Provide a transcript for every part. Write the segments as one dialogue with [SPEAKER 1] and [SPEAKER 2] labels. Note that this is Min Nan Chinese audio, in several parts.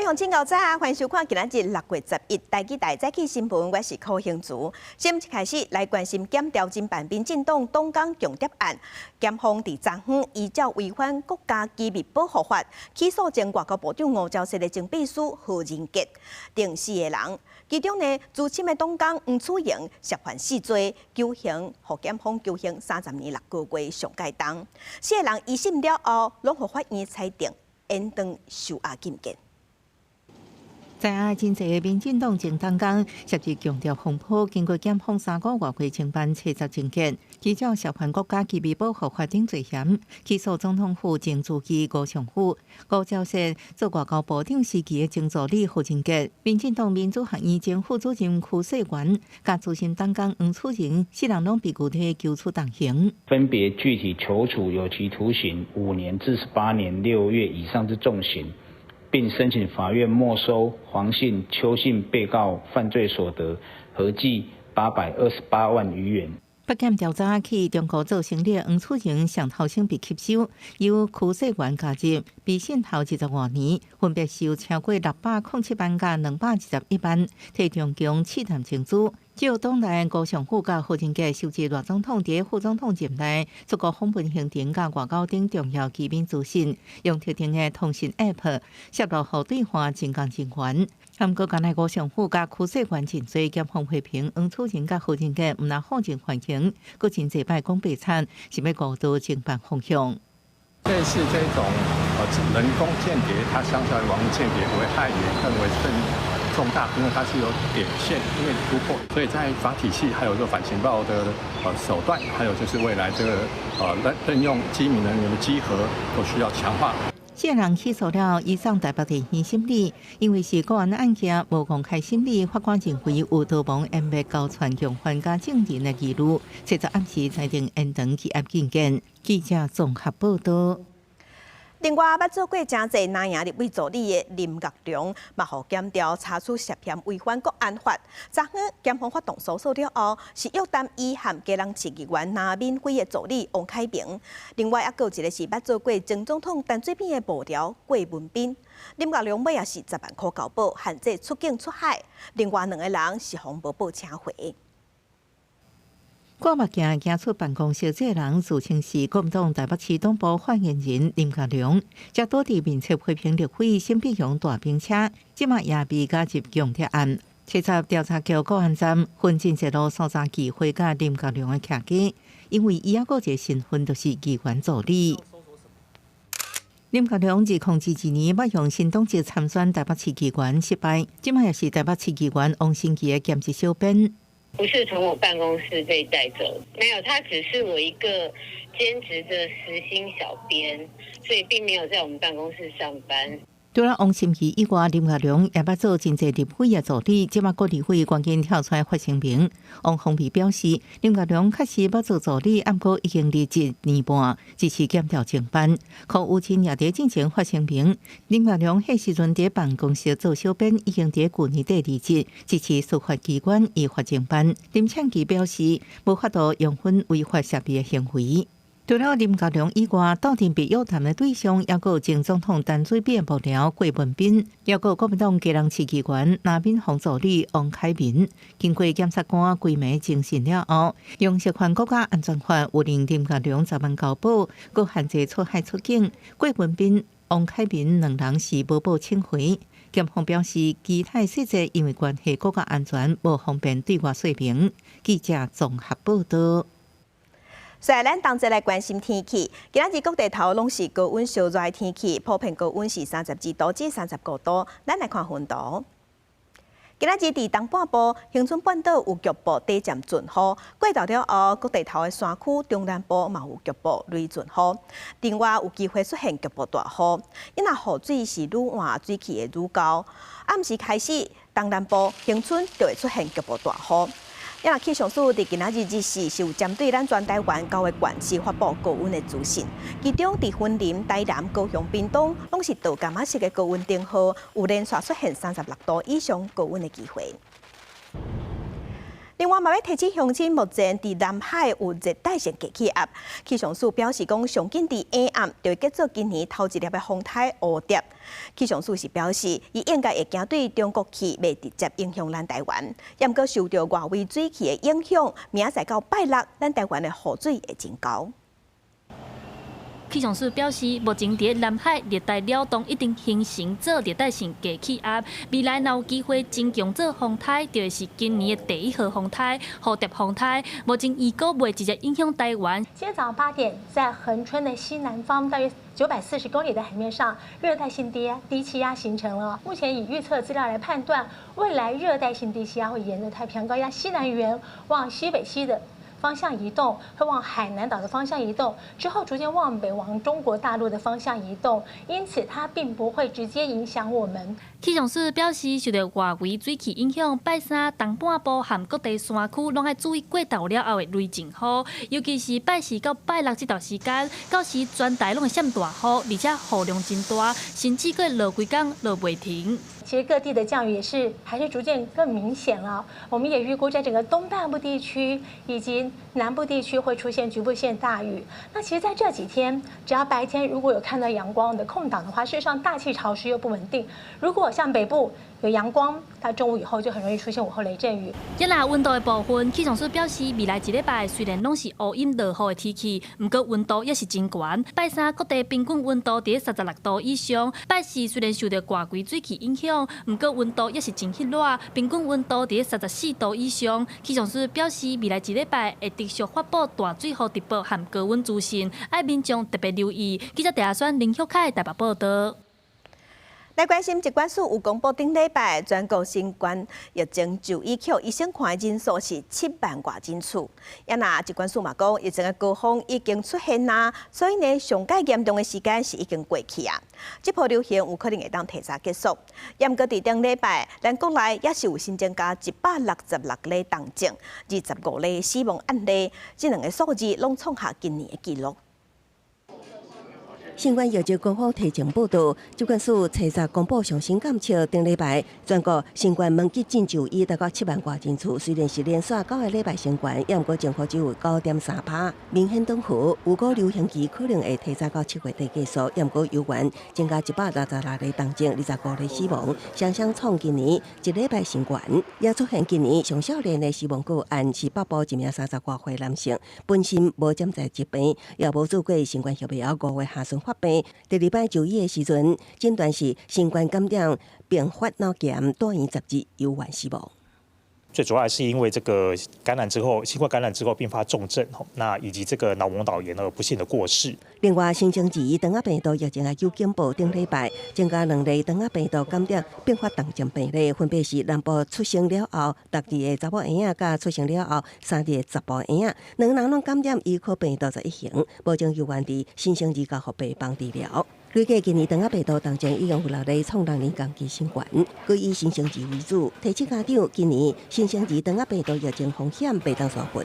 [SPEAKER 1] 鄉親𠢕早，歡迎收看今仔日6月11台語台早起新聞，我是柯興竹。先一開始來關心檢調偵辦民進黨黨工共諜案，檢方佇昨昏依照違反國家機密保護法起訴前外交部長吳釗燮的前秘書何仁傑等四个人，其中呢資深的黨工黃楚盈涉犯四罪，求刑予檢方求刑30年6個月上蓋重。四个人一審了後，攏予法院裁定延長收押禁見。
[SPEAKER 2] 知影真濟民進黨前黨工涉入共諜風波，經過檢方3個外會偵辦查實證件，依照涉犯國家機密保護法等罪嫌，起訴總統府前書記吳尚富、吳釗燮做外交部長時期的前助理何仁傑、民進黨民主學院前副主任區世元、佮資深黨工黃楚盈，四人攏被具體求處重刑。
[SPEAKER 3] 分別具體求處有期徒刑5年至18年6月以上之重刑。並申請法院沒收黃姓、邱姓被告犯罪所得合計828萬餘元。
[SPEAKER 2] 北檢調查去中國做生理，黃楚盈上頭先被吸收，由區世元加入，被審後20外年，分別受超過607萬佮221萬，替中共刺探情資。照黨內吳尚富佮何仁傑收集賴總統佇副總統任內出國訪問行程佮外交等重要機密資訊，用特定的通訊 App 泄露予對岸偵工人員。毋過，敢若吳尚富佮區世元認罪，檢方批評黃楚盈佮何仁傑毋但否認犯行，閣真濟擺講白賊，是欲誤導偵辦方向。
[SPEAKER 4] 這次這種人工間諜，它相較於網路間諜危害也更為甚重大，因為它是有點線面突破，所以在法體系還有這個反情報的手段，還有就是未來這個任用機敏人員的稽核都需要強化。
[SPEAKER 2] 四人起訴了，移送台北地院審理，因為是國安案件，無公開審理，法官認為有逃亡、湮滅、交傳共犯佮證人的疑慮，七十暗時裁定延長羈押禁見。記者綜合報道。
[SPEAKER 1] 另外，捌做過誠濟藍營立委助理的林岳良，嘛予檢調查出涉嫌違反國安法。昨昏檢方發動搜索了後，是約談伊和基隆市議員林敏輝的助理王凱明。另外，猶閣有一個是捌做過前總統陳水扁的幕僚郭文彬。林岳良尾仔是10萬箍交保，限制出境出海。另外兩个人是予無報請回。
[SPEAKER 2] 掛目鏡行出辦公室，這个人自稱是國民黨台北市黨部發言人林岳良，才拄佇面冊批評立委沈璧榮大兵車，這馬也被加入共諜案。七十調查局國安站分進一路搜查機會佮林岳良的徛家，因為伊猶閣一个身份就是議員助理。林岳良2002年捌用新黨籍參選台北市議員失敗，這馬也是台北市議員王心琪的兼職小編。
[SPEAKER 5] 不是從我辦公室被帶走，沒有，他只是我一個兼職的時薪小編，所以並沒有在我們辦公室上班。
[SPEAKER 2] 除了王心琪以外，林岳良也捌做真濟立委的助理，這馬閣立委趕緊跳出來發聲明。王鴻薇表示，林岳良確實捌做助理，毋過已經離職年半，支持檢調偵辦。柯宇辰也佇進前發聲明，林岳良彼時陣佇辦公室做小編，已經佇舊年底離職，支持司法機關依法偵辦。林倩琪表示，無法度容忍違法涉密的行為。除了林岳良以外，鬥陣被約談的對象，猶閣有前總統陳水扁幕僚郭文彬，猶閣有國民黨基隆市議員林敏紅助理王凱民。經過檢察官規暝偵訊了後，用涉犯國家安全法，有令林岳良10萬交保，閣限制出海出境。郭文彬、王凱民兩人是無報請回。檢方表示，其他細節因為關係國家安全，無方便對外說明。記者綜合報道。
[SPEAKER 1] 所以，咱同齊來關心天氣。今仔日各地頭攏是高溫燒熱的天氣，普遍高溫是32度至35度。咱來看雲圖。今仔日佇東半部、恆春半島有局部短暫陣雨，過晝了後，各地頭的山區中南部嘛有局部雷陣雨。另外有機會出現局部大雨。因若雨水是愈晚，水氣會愈高。暗時開始，東南部、恆春就會出現局部大雨。啊，氣象署佇今仔日日時是有針對咱全台灣九個縣市發布高溫的資訊，其中佇雲林、台南、高雄、屏東，攏是倒柑仔色的高溫燈號，有連續出現36度以上高溫的機會。另另外嘛欲提醒鄉親，目前佇南海有熱帶性低氣壓，氣象署表示講，上緊佇下暗就會結束今年頭一粒的風颱蝴蝶。氣象署是表示，伊應該會行對中國去，袂直接影響咱台灣。毋過受著外圍水汽的影響，明仔載到拜六，咱台灣的雨水會真厚。
[SPEAKER 6] 氣象署表示，目前佇南海熱帶擾動已經形成做熱帶性低氣壓，未來若有機會增強做風颱，就會是今年的第一號風颱——蝴蝶風颱。目前預估袂直接影響台灣。
[SPEAKER 7] 今天早上8點，在恆春的西南方大約940公里的海面上，熱帶性低氣壓形成了。目前以預測資料來判斷，未來熱帶性低氣壓會沿着太平洋高壓西南緣往西北西的方向移動，會往海南島的方向移動，之後逐漸往北往中國大陸的方向移動，因此它並不會直接影響我們。
[SPEAKER 6] 氣象署表示，受著外圍水汽影響，拜三東半部和各地山區攏愛注意過晝了後的雷陣雨，尤其是拜四到拜六這段時間，到時全台攏會閃大雨，而且雨量真大，甚至閣落規工落袂停。
[SPEAKER 7] 其實各地的降雨也是還是逐漸更明顯了。我們也預估在整個東半部地區以及南部地區會出現局部性大雨。那其實在這幾天，只要白天如果有看到陽光的空檔的話，事實上大氣潮濕又不穩定。如果像北部有陽光，到中午以後就很容易出現午後雷陣雨。
[SPEAKER 6] 這若溫度的部分，氣象署表示，未來一禮拜雖然攏是烏陰落雨的天氣，毋過溫度也是真懸。拜三各地平均溫度佇36度以上。拜四雖然受著外圍水汽影響，毋過溫度也是真彼熱，平均溫度佇34度以上。氣象署表示，未來一禮拜會持續發布大水雨特報和高溫資訊，愛民眾特別留意。記者鄭阿選、林旭凱台北報導。
[SPEAKER 1] 來關心疾管署有公布頂禮拜全國新冠疫情就醫予醫生看的人數是7萬外人次。啊若疾管署嘛講，疫情的高峰已經出現啦，所以呢，上蓋嚴重的時間是已經過去啊。這波流行有可能會當提早結束。毋過佇頂禮拜，咱國內也是有新增加166例重症，25例死亡案例，這兩个數字攏創下今年的紀錄。
[SPEAKER 8] 新冠疫情官方提前報道，疾管署初十公布上新監測，頂禮拜全國新冠門急診就醫達到7萬外人次，雖然是連續9個禮拜升懸，毋過增幅只有9.3%，明顯轉好。預估流行期可能會提早到7月底結束，毋過猶原增加166例重症，25例死亡，雙雙創今年一禮拜新懸，也出現今年上少年的死亡個案，是北部一名30外歲男性，本身無潛在疾病，也無做過新冠疫苗，5月下旬發病，第二擺就醫的時陣，診斷是新冠感染併發腦炎，住院10日，猶原死亡。
[SPEAKER 9] 最主要還是因為這個感染之後，新冠感染之後併發重症，那以及這個腦膜腦炎而不幸的過世。
[SPEAKER 8] 另外，新生兒腸仔病毒疫情也有警報，頂禮拜增加兩例腸仔病毒感染併發重症病例，分別是南部出生了後6日的查某嬰仔，佮出生了後3日的查埔嬰仔，兩人攏感染伊科病毒11型，目前猶原佇新生兒加護病房治療。累計今年腸仔病毒重症已經有六例創六年同期新懸，閣以新生兒為主。提醒家長，今年新生兒腸仔病毒疫情風險袂當疏忽。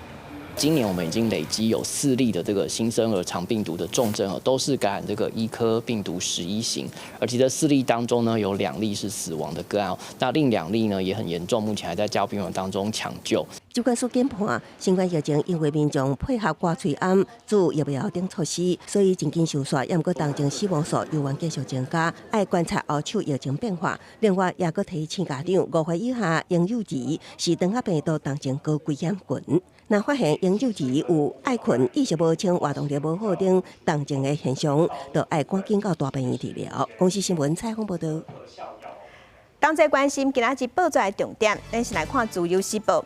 [SPEAKER 10] 今年我們已經累積有四例的這個新生兒腸病毒的重症哦，都是感染這個伊科病毒11型，而且這四例當中呢，有兩例是死亡的個案，那另兩例呢也很嚴重，目前還在加護病房當中搶救。
[SPEAKER 8] 疾管署研判，新冠疫情因為民眾配合掛喙罨、注疫苗等措施，所以真緊收煞，毋過重症死亡數猶原繼續增加，愛觀察後續疫情變化。另外，也閣提醒家長，5歲以下嬰幼兒是腸仔病毒重症高危險群。若發現嬰幼兒有愛睏、意識無清、活動力無好等重症的現象，就愛趕緊到大病院治療。公視新聞採訪報導。
[SPEAKER 1] 同齊關心今仔日報紙的重點，咱先來看《自由時報》。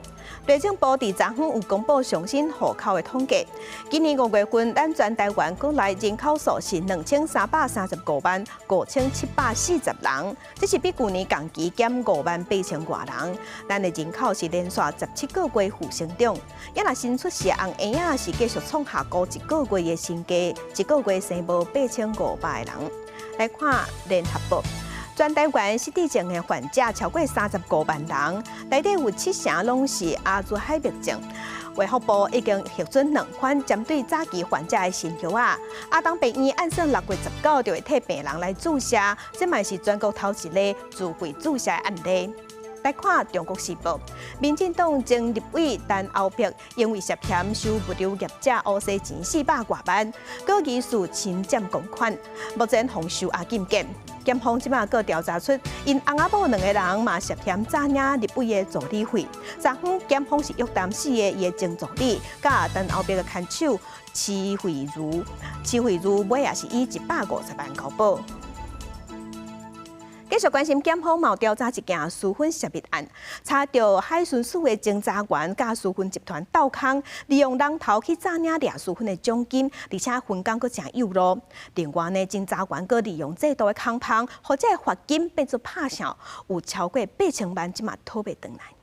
[SPEAKER 1] 內政部佇昨昏有公布上新戶口的統計，今年5月份，咱全台灣國內人口數是23,335萬5740人，這是比舊年同期減5萬8千外人。咱的人口是連續17個月負成長，也若新出世的紅嬰仔是繼續創下高一個月的新低，一個月生無8500個人。來看聯合報。全台灣失智症的患者超過35萬人，內底有七成攏是阿茲海默症。衛福部已經核准兩款針對早期患者的新藥仔。亞東病院按算6月19就會替病人來注射，這嘛是全國頭一例自費注射的案例。來看《中國時報》，民進黨前立委陳歐珀因為涉嫌收物流業者烏西錢400外萬，閣疑似侵佔公款，目前予收押禁見。檢方這馬閣調查出，𪜶翁仔某兩个人嘛涉嫌詐領立委的助理費。昨昏檢方是約談四個伊的前助理，佮陳歐珀的牽手徐慧如，徐慧如尾也是以150萬交保。繼續關心檢方嘛調查一件私分泄密案，查著海巡署的偵查員佮私分集團鬥空，利用人頭去詐領掠私分的獎金，而且分工閣誠幼囉。另外呢，偵查員閣利用制度的空縫，予這個罰金變做拍數，有超過8000萬，這馬討袂轉來。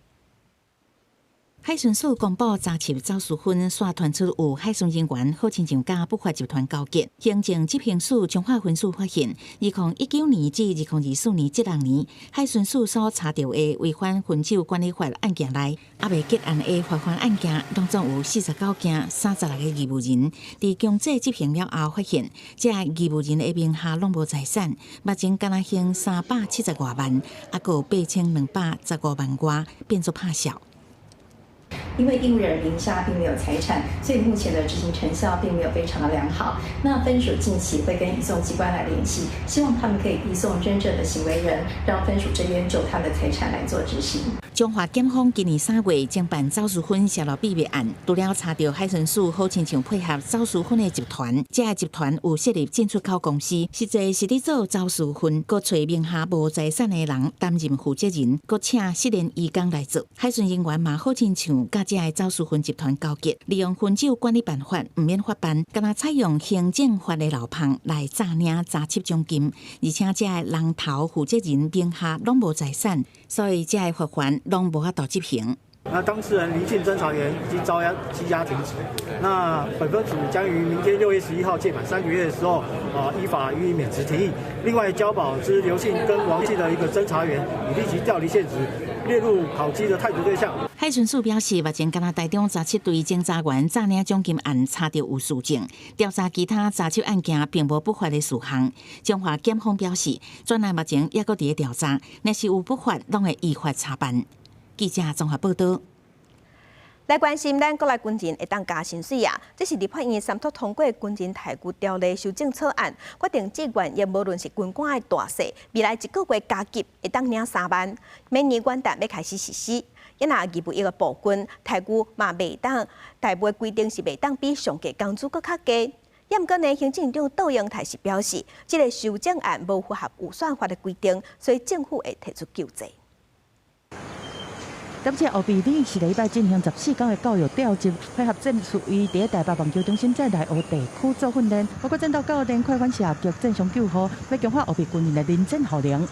[SPEAKER 2] 海巡署公布查緝走私分，煞傳出有海巡人員好親像佮不法集團勾結。行政執行署彰化分署發現，2019年至2024年這6年，海巡署所查著的違反分酒管理法案件內，猶未結案的罰鍰案件，攏總有49件，36個義務人。佇強制執行了後，發現這義務人的名下攏無財產，目前敢若還370外萬，猶閣有8215萬外變做拍數。
[SPEAKER 11] 因為義務人名下並沒有財產，所以目前的執行成效並沒有非常的良好。那分署近期會跟移送機關來聯繫，希望他們可以移送真正的行為人，讓分署這邊就他們的財產來做執行。
[SPEAKER 2] 彰化檢方今年3月偵辦走私分洩露秘密案，除了查著海巡署好親像配合走私分的集團，這個集團有設立進出口公司，實際是佇做走私分，閣揣名下無財產的人擔任負責人，閣請失聯移工來做。海巡人員嘛好親像佮這個走私分集團勾結，利用分酒管理辦法毋免法辦，敢若採用行政法的漏縫來詐領詐騙獎金，而且這個人頭負責人名下攏無財產，所以這個罰鍰攏無法度執行。
[SPEAKER 12] 那當事人林姓偵查員已經遭羈押停職。那本分署將於明天6月11號屆滿3個月的時候，依法予以免職停役。另外，交保之劉姓跟王姓的一個偵查員，已立即調離現職，列入考績的汰除對象。
[SPEAKER 2] 海巡署表示，目前敢若台中17隊偵查員詐領獎金案查著有事證，調查其他詐騙案件並無不法的事項。彰化檢方表示，專案目前猶閣佇咧調查，若是有不法，攏會依法查辦。記者綜合報道。
[SPEAKER 1] 來關心咱國內軍人會當加薪水啊！這是立法院三讀通過軍人待遇條例修正草案，決定志願役無論是軍官的大細，未來一個月加給會當領3萬，明年元旦欲開始實施。啊若義務役的步軍待遇嘛袂當，待遇的規定是袂當比上低工資閣較低。毋過呢，行政長杜英台是表示，這个修正案無符合預算法的規定，所以政府會提出救濟。
[SPEAKER 13] 這次後備旅是禮拜進行14天的教育調集，配合戰術醫佇台北棒球中心在內湖地區做訓練，包括戰鬥教練、快反射擊、戰傷救護，欲強化後備軍人的臨戰效能。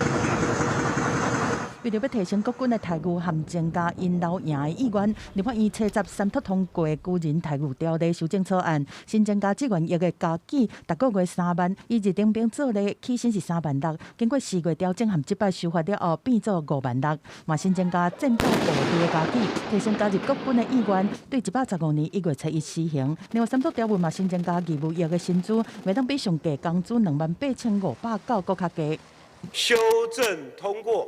[SPEAKER 13] 為著欲提升國軍的待遇和增加𪜶留營的意願，立法院初十三讀通過軍人待遇條例修正草案，新增加志願役的加給，逐個月3萬，以二等兵做例，起薪是3萬6，經過4月調整和這擺修法了後，變做5萬6，嘛新增加戰鬥部隊的加給，提升加入國軍的意願，對115年1月初1施行。另外三讀條文嘛新增加義務役的薪資，袂當比上低工資28,509閣較低。
[SPEAKER 14] 修正通過。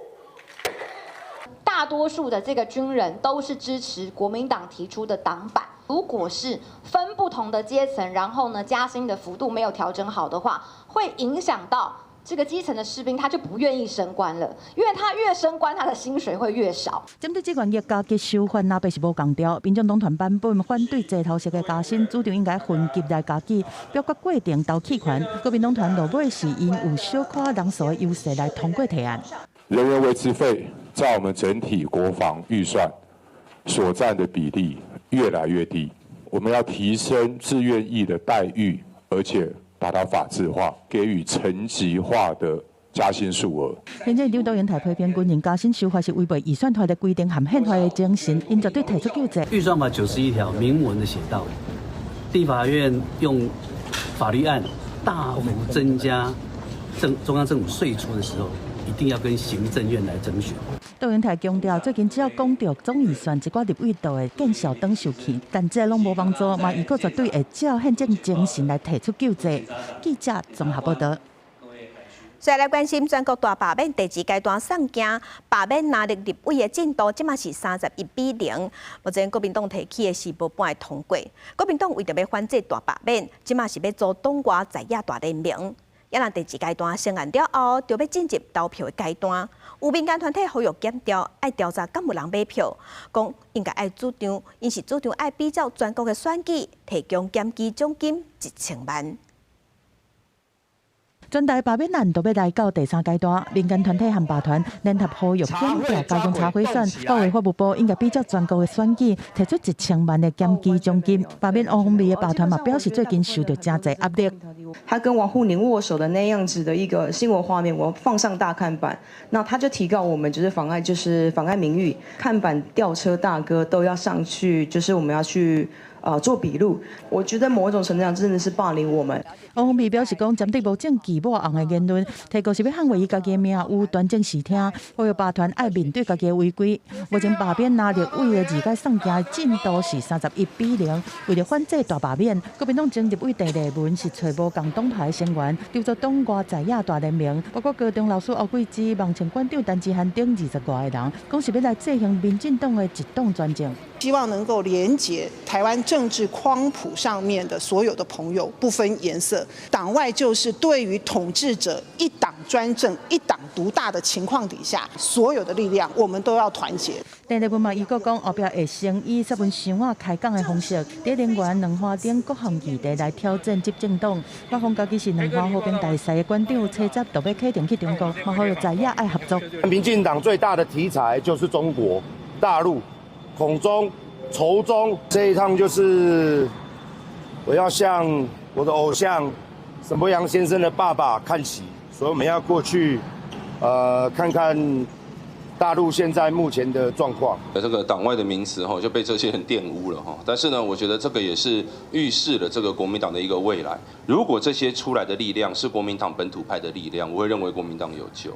[SPEAKER 15] 大多數的這個軍人都是支持國民黨提出的擋板。如果是分不同的階層，然後呢加薪的幅度沒有調整好的話，會影響到這個基層的士兵，他就不願意升官了，因為他越升官，他的薪水會越少。
[SPEAKER 13] 針對志願役加給修法，若白是無仝調，民眾黨團版本反對齊頭式的加薪，主張應該分級來加給，表決過程投棄權。國民黨團落尾是因有小可人數的優勢來通過提案。
[SPEAKER 16] 人員維持費在我們整體國防預算所佔的比例越來越低，我們要提升志願役的待遇，而且把它法制化，給予層級化的加薪數額。
[SPEAKER 13] 行政院長杜英台批評軍人加薪修法是違背預算法的規定和憲法的精神，𪜶絕對提出救濟。
[SPEAKER 17] 預算法91條明文的寫到，立法院用法律案大幅增加中央政府歲出的時候，一定要跟行政院來徵詢。
[SPEAKER 13] 杜英台強調，最近只要講著總預算，一寡立委就會見笑轉受氣，但這攏無幫助，嘛預告絕對會照憲政精神來提出救濟。記者綜合報道。
[SPEAKER 1] 再來關心全國大罷免第二階段送件罷免藍綠立委的進度，這馬是31比0。目前國民黨提起的是無半會通過。國民黨為著欲反制大罷免，這馬是欲組黨外在野大聯盟。啊若第二階段成案了後，就欲進入投票的階段。有民間團體呼籲檢調，愛調查敢有人買票，講應該愛主張，𪜶是主張愛比照全國的選舉，提供檢舉獎金1000萬。
[SPEAKER 13] 全台罷免案都欲來到第三階段，民間團體和罷團聯合呼籲檢調加強查賄選，各位法務部應該比照全國的選舉，提出1000萬的檢舉獎金。罷免王鴻薇的罷團嘛表示，最近受著誠濟壓力。
[SPEAKER 18] 他跟王滬寧握手的那樣子的一個新聞畫面，我放上大看板，那他就提告我們就是妨礙，就是妨礙名譽。看板吊車大哥都要上去，就是我們要去做筆錄。我覺得某一種程度上真的是霸凌我們。
[SPEAKER 13] 王鴻薇表示講，針對無證據抹紅的言論，提告是欲捍衛伊家己的名譽端正視聽，呼籲罷團愛面對家己的違規。目前罷免藍綠委的二階送件進度是31比0，為著反制大罷免，國民黨前立委鄭麗文是揣無仝黨派成員，籌組黨外在野大聯盟，包括高中老師歐桂芝、網前館長陳志涵等20外个人，講是欲來制衡民進黨的一黨專政。
[SPEAKER 19] 希望能夠連結台灣政治光譜上面的所有的朋友，不分顏色。黨外就是對於統治者一黨專政、一黨獨大的情況底下，所有的力量我們都要團結。
[SPEAKER 13] 鄭麗文嘛，伊閣講後壁會先以雪文箱仔開講的方式，佇能源兩花等各項議題來挑戰執政黨。北方家己是兩岸和平大使的館長，初十就欲啟程去中國，嘛呼籲在野愛合作。
[SPEAKER 20] 民進黨最大的題材就是中國大陸，恐中、仇中，這一趟就是我要向我的偶像沈伯洋先生的爸爸看齊，所以我們要過去，看看大陸現在目前的狀況。
[SPEAKER 21] 這個黨外的名詞哈就被這些人玷污了哈，但是呢，我覺得這個也是預示了這個國民黨的一個未來。如果這些出來的力量是國民黨本土派的力量，我會認為國民黨有救。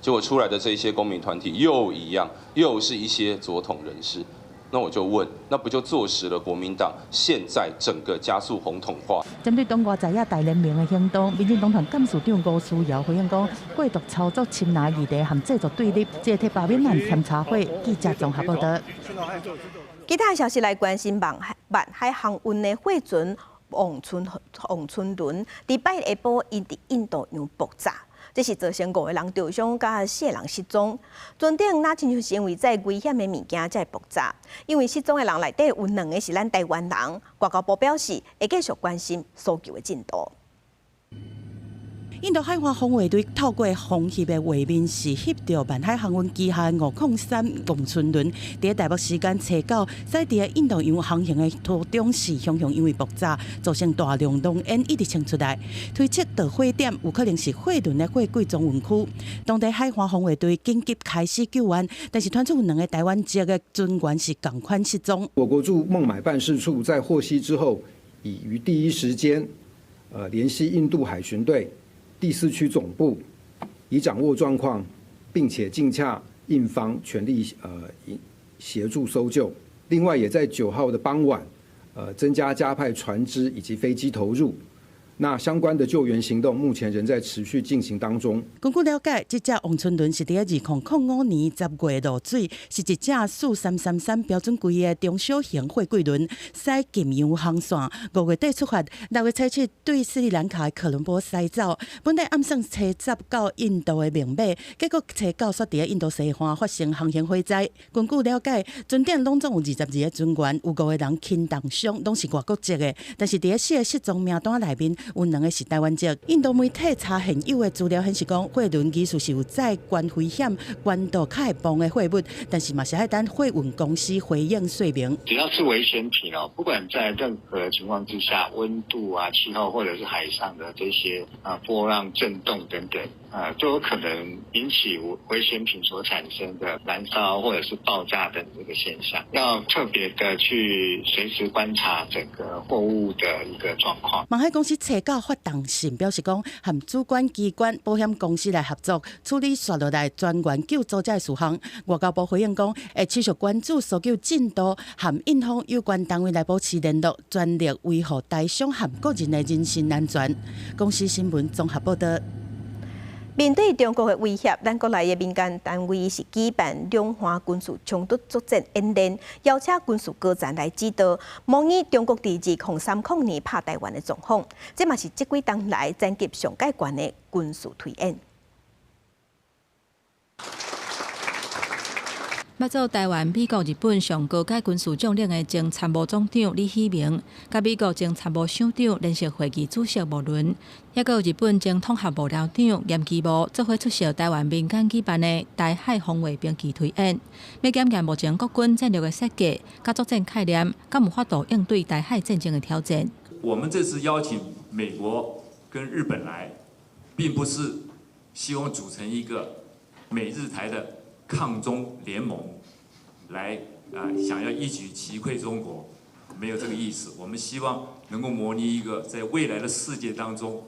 [SPEAKER 21] 結果出來的這些公民團體又一樣，又是一些左統人士。那我就問，那不就坐實了國民黨現在整個加速紅統化？
[SPEAKER 13] 針對黨外在野大聯盟的行動，民進黨團幹事長吳思瑤回應講，過度操作親藍議題和製造對立，這個替罷免案添柴火。記者綜合報導。
[SPEAKER 1] 其他消息來關心，萬海航運的貨船王春輪，佇拜一下晡，𪜶佇印度洋爆炸。這是造成五个人著傷，佮四个人失蹤。船頂若親像是因為載危險的物件才會爆炸，因為失蹤的人內底有兩个是咱台灣人。外交部表示會繼續關心搜救的進度。
[SPEAKER 13] 印度海岸防衛隊透過風翕的畫面是翕著萬海航運旗下503王春輪，佇台北時間初九，駛佇印度洋航行的途中是雄雄因為爆炸，造成大量濃煙一直衝出來，推測導火點有可能是貨輪的貨櫃裝運區。當地海岸防衛隊緊急開始救援，但是傳出有兩个台灣籍的船員是仝款失蹤。
[SPEAKER 22] 我國駐孟買辦事處在獲悉之後，已於第一時間，聯繫印度海巡隊第四區總部，已掌握狀況，並且盡洽印方全力協助搜救。另外，也在9號的傍晚，增加加派船隻以及飛機投入。那相關的救援行動目前仍在持續進行當中。
[SPEAKER 13] 根據了解，這隻王春輪是佇2005年10月落水，是一隻4333標準規的中小型貨櫃輪，駛近洋航線，5月底出發，6月初7對斯里蘭卡的科倫坡駛走。本來按算初十到印度的孟買，結果初九煞佇印度西岸發生航行火災。根據了解，船頂攏總有22個船員，有五個人輕重傷，攏是外國籍的。但是佇四个失蹤名單內面，有兩个是台灣籍。印度媒體查現有的資料顯示講，貨輪其實是有載懸危險、懸度較會爆的貨物，但是嘛是愛等貨運公司回應說明。
[SPEAKER 23] 只要是危險品哦，不管在任何情況之下，溫度啊、氣候或者是海上的這些啊波浪震動等等啊，都有可能引起危險品所產生的燃燒或者是爆炸等這個現象，要特別的去隨時觀察整個貨物的一個狀況。
[SPEAKER 13] 萬海公司初九發動信表示講，和主管機關、保險公司來合作處理紲落來專員救助者的事項。外交部回應講，會持續關注搜救進度，和印方有關單位來保持聯絡，全力維護台商和個人的人身安全。公視新聞綜合報導。
[SPEAKER 1] 面對中國的威脅，咱國內的民間單位是舉辦兩岸軍事衝突作戰演練，邀請軍事高層來指導，模擬中國佇2030年拍台灣的狀況。這嘛是這幾冬來層級上蓋懸的軍事推演。
[SPEAKER 3] 捌做台灣、美國、日本上高階軍事將領的前參謀總長李喜明，佮美國前參謀首長聯席會議主席莫倫，抑閣有日本前統合幕僚長嚴其武，做伙出席台灣民間舉辦的台海防衛兵器推演，欲檢驗目前國軍戰略的設計、佮作戰概念，敢有法度應對台海戰爭的挑戰。
[SPEAKER 4] 我們這次邀請美國跟日本來，並不是希望組成一個美日台的抗中聯盟來啊，想要一舉擊潰中國，沒有這個意思。我們希望能夠模擬一個在未來的世界當中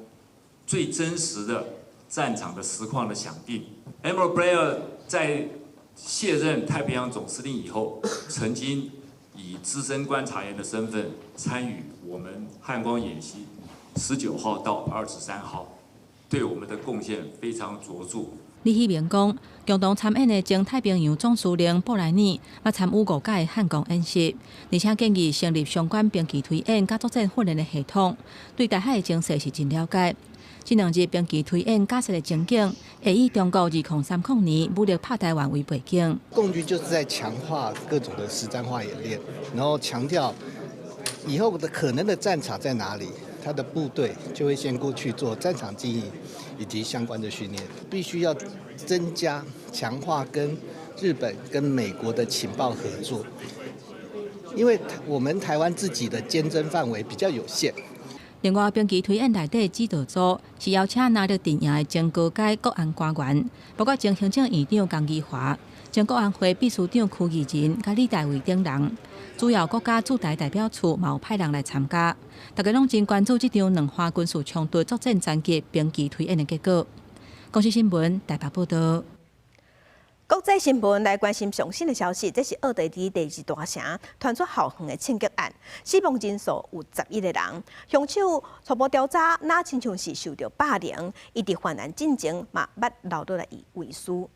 [SPEAKER 4] 最真實的戰場的實況的想定。Admiral Blair 在卸任太平洋總司令以後，曾經以資深觀察員的身份參與我們漢光演習19號到23號，對我們的貢獻非常卓著。
[SPEAKER 3] 李喜明講，共同參演的前太平洋總司令布萊爾，嘛參與五屆漢光演習，而且建議成立相關兵器推演佮作戰訓練的系統，對台海的情勢是真了解。這兩日兵器推演假設的情景，會以中國2030年武力拍台灣為背景。
[SPEAKER 5] 共軍就是在強化各種的實戰化演練，然後強調以後的可能的戰場在哪裡，他的部隊就會先過去做戰場經營以及相關的訓練，必須要增加強化跟日本跟美國的情報合作，因為我們台灣自己的監偵範圍比較有限。
[SPEAKER 3] 另外，兵器推演內底指導組是邀請藍綠陣營的前高階國安官員，包括前行政院長江宜樺、前國安會秘書長柯義仁、佮李大維等人。主要國家駐台代表處嘛有派人來參加，大家攏真關注這場兩岸軍事衝突作戰層級兵器推演的結果。公視新聞台北報道。
[SPEAKER 1] 國際新聞來關心上新的消息，這是奧地利第二大城傳出校園的槍擊案，死亡人數有11個人。兇手初步調查，若親像是受著霸凌，伊佇犯案進前嘛捌留落來遺書。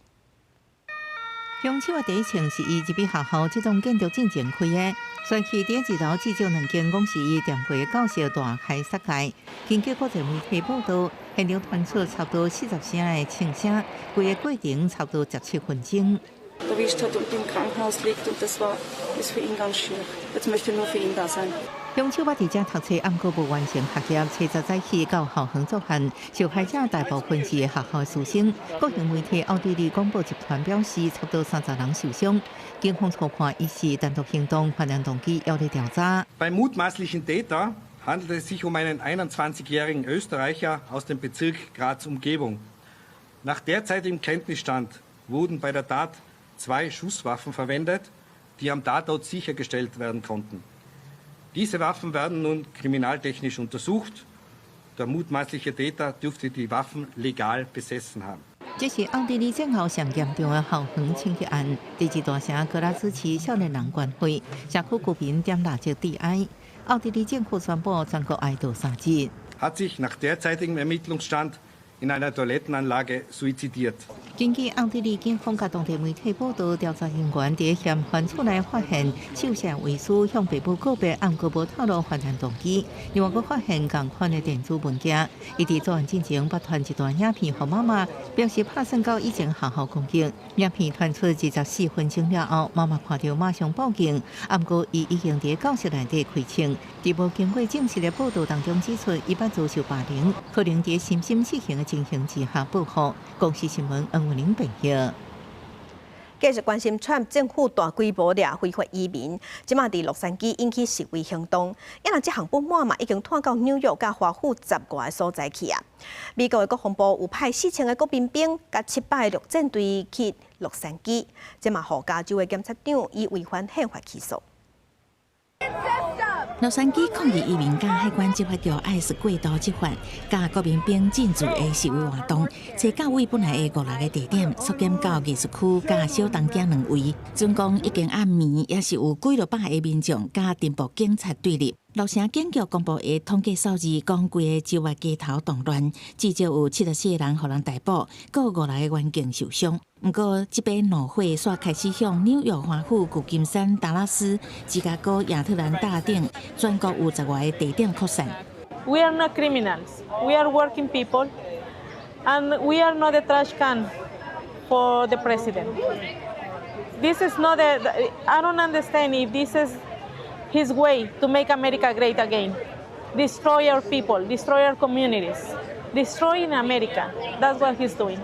[SPEAKER 2] 兇手的第一槍是伊入去學校這棟建築進前開的，全去佇二樓至少兩間講是伊踮過教室大開殺戒。根據國際媒體報道，現場傳出差不多40聲的槍聲，規个過程差不多17分鐘。
[SPEAKER 24] erwischt hat und im Krankenhaus liegt und das war ist für ihn ganz schwierig. Jetzt möchte ich nur für ihn da sein.
[SPEAKER 2] 兇手捌佇遮讀冊，毋過無完成學業，初十早起到校園作案。受害者大部分是學校師生。國營媒體奧地利廣播集團表示，差不多30人受傷。警方初判伊是單獨行動，犯案動機猶咧調查。
[SPEAKER 25] Beim mutmaßlichen Täter handelt es sich um einen 21-jährigen Österreicher aus dem Bezirk Graz-Umgebung. Nach derzeitigem Kenntnisstand wurden bei der Tat zwei Schusswaffen verwendet, die am Tatort sichergestellt werden konnten. Diese Waffen werden nun kriminaltechnisch untersucht. Der mutmaßliche Täter dürfte die Waffen legal besessen haben.
[SPEAKER 2] 這是奧地利戰後上嚴重的校園槍擊案。第二大城格拉茲市少年人關懷，社區居民點蠟燭致哀。奧地利政府宣布全國哀悼3日。
[SPEAKER 25] Hat sich nach derzeitigem Ermittlungsstand in einer Toilettenanlage suizidiert.
[SPEAKER 2] 根據奧地利警方佮當地媒體報道，調查人員佇嫌犯厝內發現手寫遺書，向爸母告別，毋過無透露犯案動機。另外，閣發現仝款的電子文件，伊佇作案進前捌傳一段影片予媽媽，表示拍算到以前學校攻擊。影片傳出24分鐘了後，媽媽看著馬上報警，毋過伊已經佇教室內底開槍。佇無經過證實的報道當中指出，伊捌遭受霸凌，可能佇深深失衡的情形之下報復。公視新聞黃文玲編譯。
[SPEAKER 1] 繼續關心川普政府大規模掠非法移民，這馬佇洛杉磯引起示威行動，啊若這項不滿嘛已經湠到紐約佮華府十外个所在去啊。美國的國防部有派4000個國民兵佮700個陸戰隊去洛杉磯，這馬予加州的檢察長以違反憲法起訴。
[SPEAKER 26] 洛杉磯抗議移民佮海關執法局 ICE 過度執法，佮國民兵進駐的示威活動，冊到位本來的五六个地點，縮減到藝術區佮小東京兩位。總共已經暗暝，也是有幾落百个民眾佮巡捕警察對立。洛城警局公布的統計數字，講規個周末街頭動亂，至少有74個人予人逮捕，閣有五六個員警受傷。毋過，這擺怒火煞開始向紐約、華府、舊金山、達拉斯、芝加哥、亞特蘭大等全國有10外個地點擴散。
[SPEAKER 6] We are not criminals. We are working people, and we are not a trash can for the president. This is not a. I don't understand if this is his way to make America great again. Destroy our people, destroy our communities, destroying America. That's what he's doing.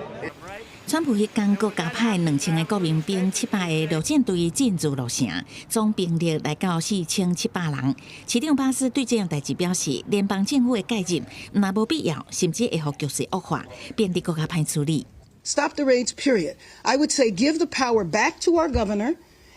[SPEAKER 26] 川普彼工閣加派2000個國民兵、700個陸戰隊進駐洛城，總兵力來到4700人。市長巴斯對這樣代誌表示，聯邦政府的介入若無必要，甚至會予局勢惡化，變得閣較歹處理。
[SPEAKER 19] Stop the raids, period. I would say give the power back to our governor,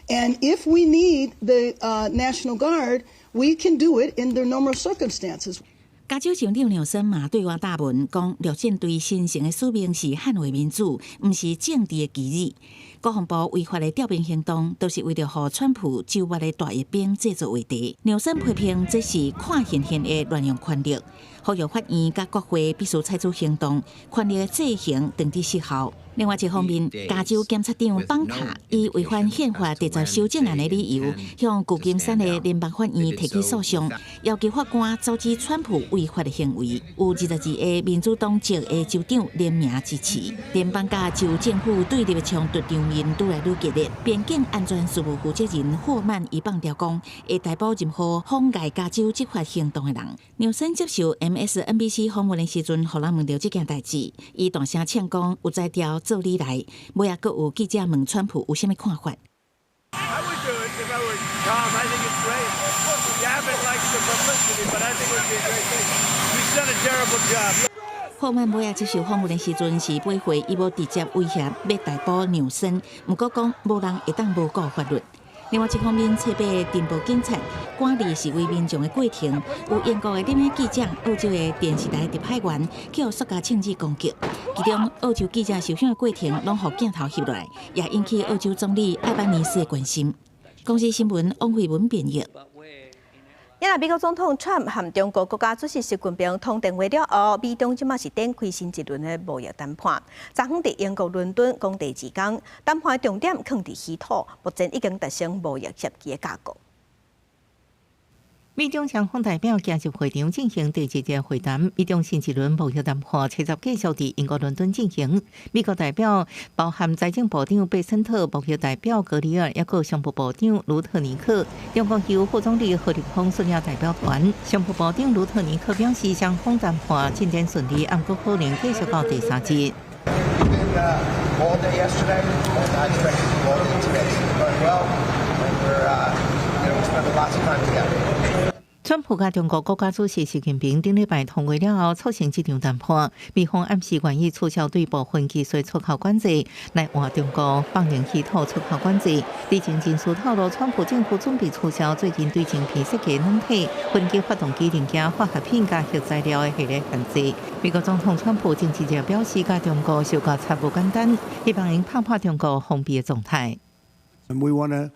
[SPEAKER 19] and if we need the National Guard, we can do it in the normal circumstances.
[SPEAKER 26] 加州州長紐森嘛對外答問講，陸戰隊神聖的使命是捍衛民主，毋是政治的棋子。國防部違法的調兵行動，都是為著予川普周末的大閱兵製造話題。紐森批評這是看現現的亂用權力，呼籲法院佮國會必須採取行動，權力的制衡當佇失效。另外一方面，加州檢察長邦卡以違反憲法第十修正案的理由，向舊金山的聯邦法院提起訴訟，要求法官阻止川普違法的行為。有22個民主黨籍的州長聯名支持。聯邦佮州政府對立的衝突場面愈來愈激烈。邊境安全事務負責人霍曼伊放調講，會逮捕任何妨礙加州執法行動的人。紐森接受 MSNBC 訪問的時陣，予人問著這件代誌，伊大聲嗆講有才調做你來，尾仔閣有記者問川普有啥物看法。
[SPEAKER 14] I would do it if I were Tom. I think it's great. Gavin likes the publicity, but I think it would be a great thing. He's done a terrible job.
[SPEAKER 26] 霍曼尾仔接受訪問的時陣是駁回伊無直接威脅欲逮捕紐森，毋過講無人會當無顧法律。另外一方面，初八鎮暴警察趕離示威民眾的過程，有英國的匿名記者、澳洲的電視台特派員去予塑膠槍支攻擊，其中澳洲記者受傷的過程攏予鏡頭翕落來，也引起澳洲總理艾班尼斯的關心。公視新聞王慧文編譯。
[SPEAKER 1] 因為美國總統川普和中國國家主席習近平通電話了後，美中這馬是展開新一輪的貿易談判。昨昏佇英國倫敦講第二工，談判重點囥佇稀土，目前已經達成貿易協議的架構。
[SPEAKER 2] 美中雙方代表今日會場進行第二日會談，美中新一輪貿易談判七十繼續佇英國倫敦進行。美國代表包含財政部長貝森特、貿易代表格里爾，抑閣商務部長盧特尼克。中國由副總理何立峰率領代表團。商務部長盧特尼克表示，雙方談判進展順利，毋過可能繼續到第三日。
[SPEAKER 7] All day yesterday, and I expect it to be all day today. So it's going well, and we spent lots of time together.
[SPEAKER 2] 川普佮中國國家主席習近平頂禮拜通話了後，促成這場談判。美方暗示願意取消對部分技術出口管制，來換中國放寬稀土出口管制。知情人士透露，川普政府準備取消最近對晶片設計軟體、飛機發動機零件、化學品佮核材料的系列限制。美國總統川普前一日表示，佮中國相交差無簡單，希望𪜶拍破中國封閉的狀態。
[SPEAKER 8] We want to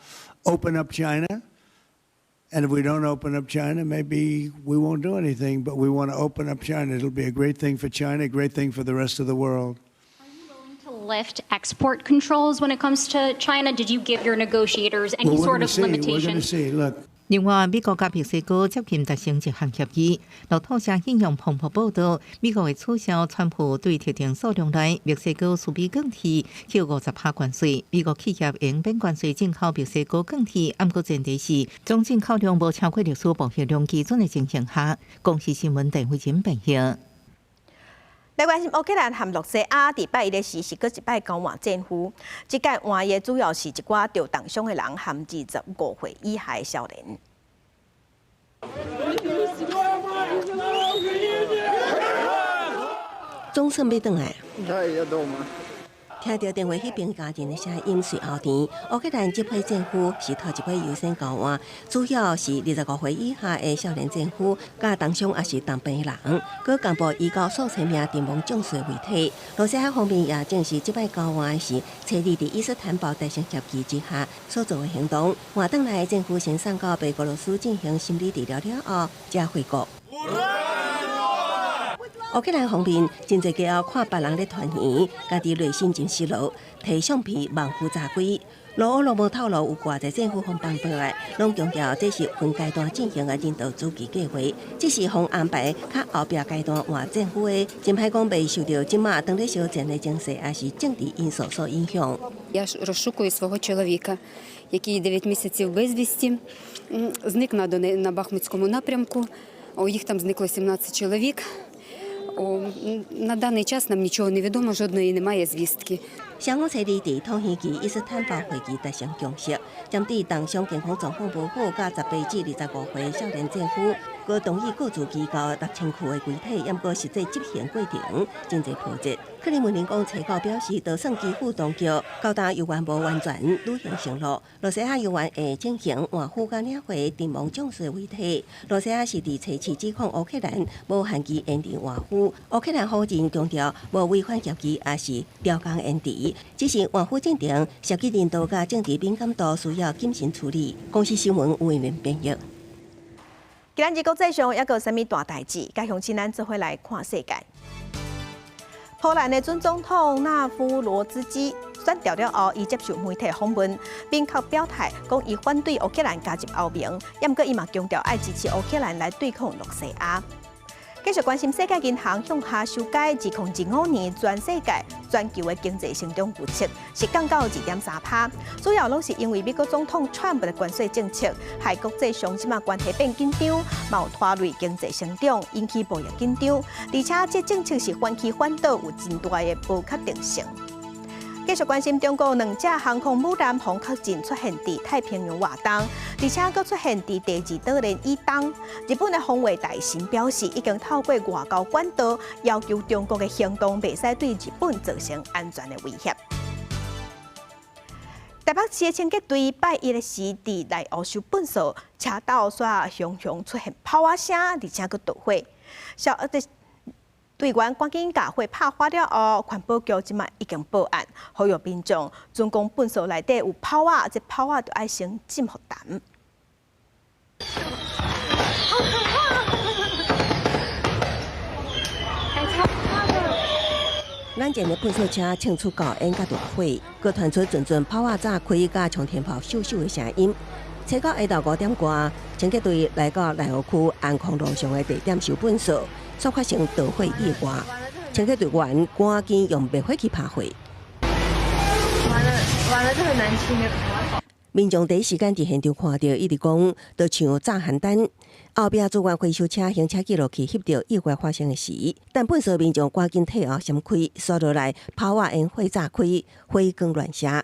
[SPEAKER 8] open up China. And if we don't open up China, maybe we won't do anything. But we want to open up China. It'll be a great thing for China, a great thing for the rest of the world.
[SPEAKER 9] Are you willing to lift export controls when it comes to China? Did you give your negotiators any
[SPEAKER 8] Well, we're
[SPEAKER 9] sort
[SPEAKER 8] gonna
[SPEAKER 9] of
[SPEAKER 8] see. We're
[SPEAKER 9] limitation?
[SPEAKER 8] going to see. Look.
[SPEAKER 2] 另外，美國佮墨西哥接近達成一項協議。路透社引用彭博報道，美國會取消川普對特定數量內墨西哥輸美鋼鐵扣50%關稅。美國企業用免關稅進口墨西哥鋼鐵，毋過前提是總進口量無超過歷史貿易量基準的情形下。公視新聞鄧慧珍編譯。
[SPEAKER 1] 來關心烏克蘭和羅西亞佇拜一的時是閣一擺交換戰俘，這擺換的主要是一寡著重傷的人和25歲以下的少年。
[SPEAKER 10] 總算欲轉來。聽著電話彼邊家人的聲音隨後甜。烏克蘭這批戰俘是頭一批優先交換，主要是25歲以下的少年戰俘，佮當傷抑是重病人。閣公布移交數千名陣亡將士遺體。羅西亞方面也證實，這擺交換是冊佇伊斯坦堡達成協議之下所做的行動。換轉來的戰俘先送到白俄羅斯進行心理治療了後，才回國。烏克蘭方面真濟家後看別人咧團圓，家己內心真失落，提相片望夫炸開。羅烏羅無透露有偌濟戰俘予放轉來，攏強調這是分階段進行的人道主義計劃，只是予安排較後壁階段換戰俘的，真歹講袂受著這馬當咧相戰的情勢，抑是政治因素所影響。
[SPEAKER 11] Я розшукую свого чоловіка, який 9 місяців безвісті, зник на Бахмутському напрямку. Їх там зникло 17 чоловік. На даний час нам нічого не відомо, жодної немає звістки.
[SPEAKER 10] 雙方冊二佇土耳其伊斯坦堡會議達成共識，針對重傷健康狀況無好佮18至25歲少年戰俘，閣同意各自機構6000具的遺體，毋過實際執行過程真濟波折。克里姆林宮初九表示，就算基輔當局交代猶原無完全履行承諾，羅西亞猶原會進行換俘佮領回陣亡將士遺體。羅西亞是佇初期指控烏克蘭無限期延遲換俘，烏克蘭否認強調無違反協議，抑是刁工延遲。只是換俘進程涉及人道佮政治敏感度，需要謹慎處理。公視新聞吳偉明編譯。
[SPEAKER 1] 今日國際上猶閣有啥物大代誌？佮鄉親咱做伙來看世界。波蘭的準總統納夫羅茲基選著了後，伊接受媒體訪問，明確表態講伊反對烏克蘭加入歐盟，毋過伊嘛強調愛支持烏克蘭來對抗羅西亞。繼續關心世界銀行向下修改2025年全世界全球的經濟成長預測，是降到2.3趴，主要攏是因為美國總統川普的關稅政策，害國際上這馬關係變緊張，嘛有拖累經濟成長，引起貿易緊張，而且這政策是反起反倒，有真大的不確定性。繼續關心中國兩隻航空母艦予確認出現佇太平洋活動，而且閣出現佇第二島鏈以東。日本的防衛大臣表示，已經透過外交管道要求中國的行動袂使對日本造成安全的威脅。台北市的清潔隊拜一的時，佇內湖收糞埽，車斗煞雄雄出現炮仔聲，而且閣著火。小隊員趕緊共火拍發了後，環保局這馬已經報案，呼籲民眾，準講糞埽內底有炮仔，這炮仔就愛先浸予澹。
[SPEAKER 12] 好可怕！哎，超可怕的！
[SPEAKER 10] 眼前的糞埽車衝出高煙佮大火，閣傳出陣陣炮仔炸開佮沖天炮咻咻的聲音。初九下晝5點外，清潔隊來到內湖區安康路上的地點收糞埽，煞發生著火意外。清潔隊員趕緊用滅火器拍火。
[SPEAKER 12] 完了完了，這很難清。
[SPEAKER 10] 民眾第一時間佇現場看著，一直講，就像炸函單。後壁資源回收車行車記錄器翕著意外發生的時，等糞埽民眾趕緊退後閃開，紲落來炮仔煙火炸開，火光亂射。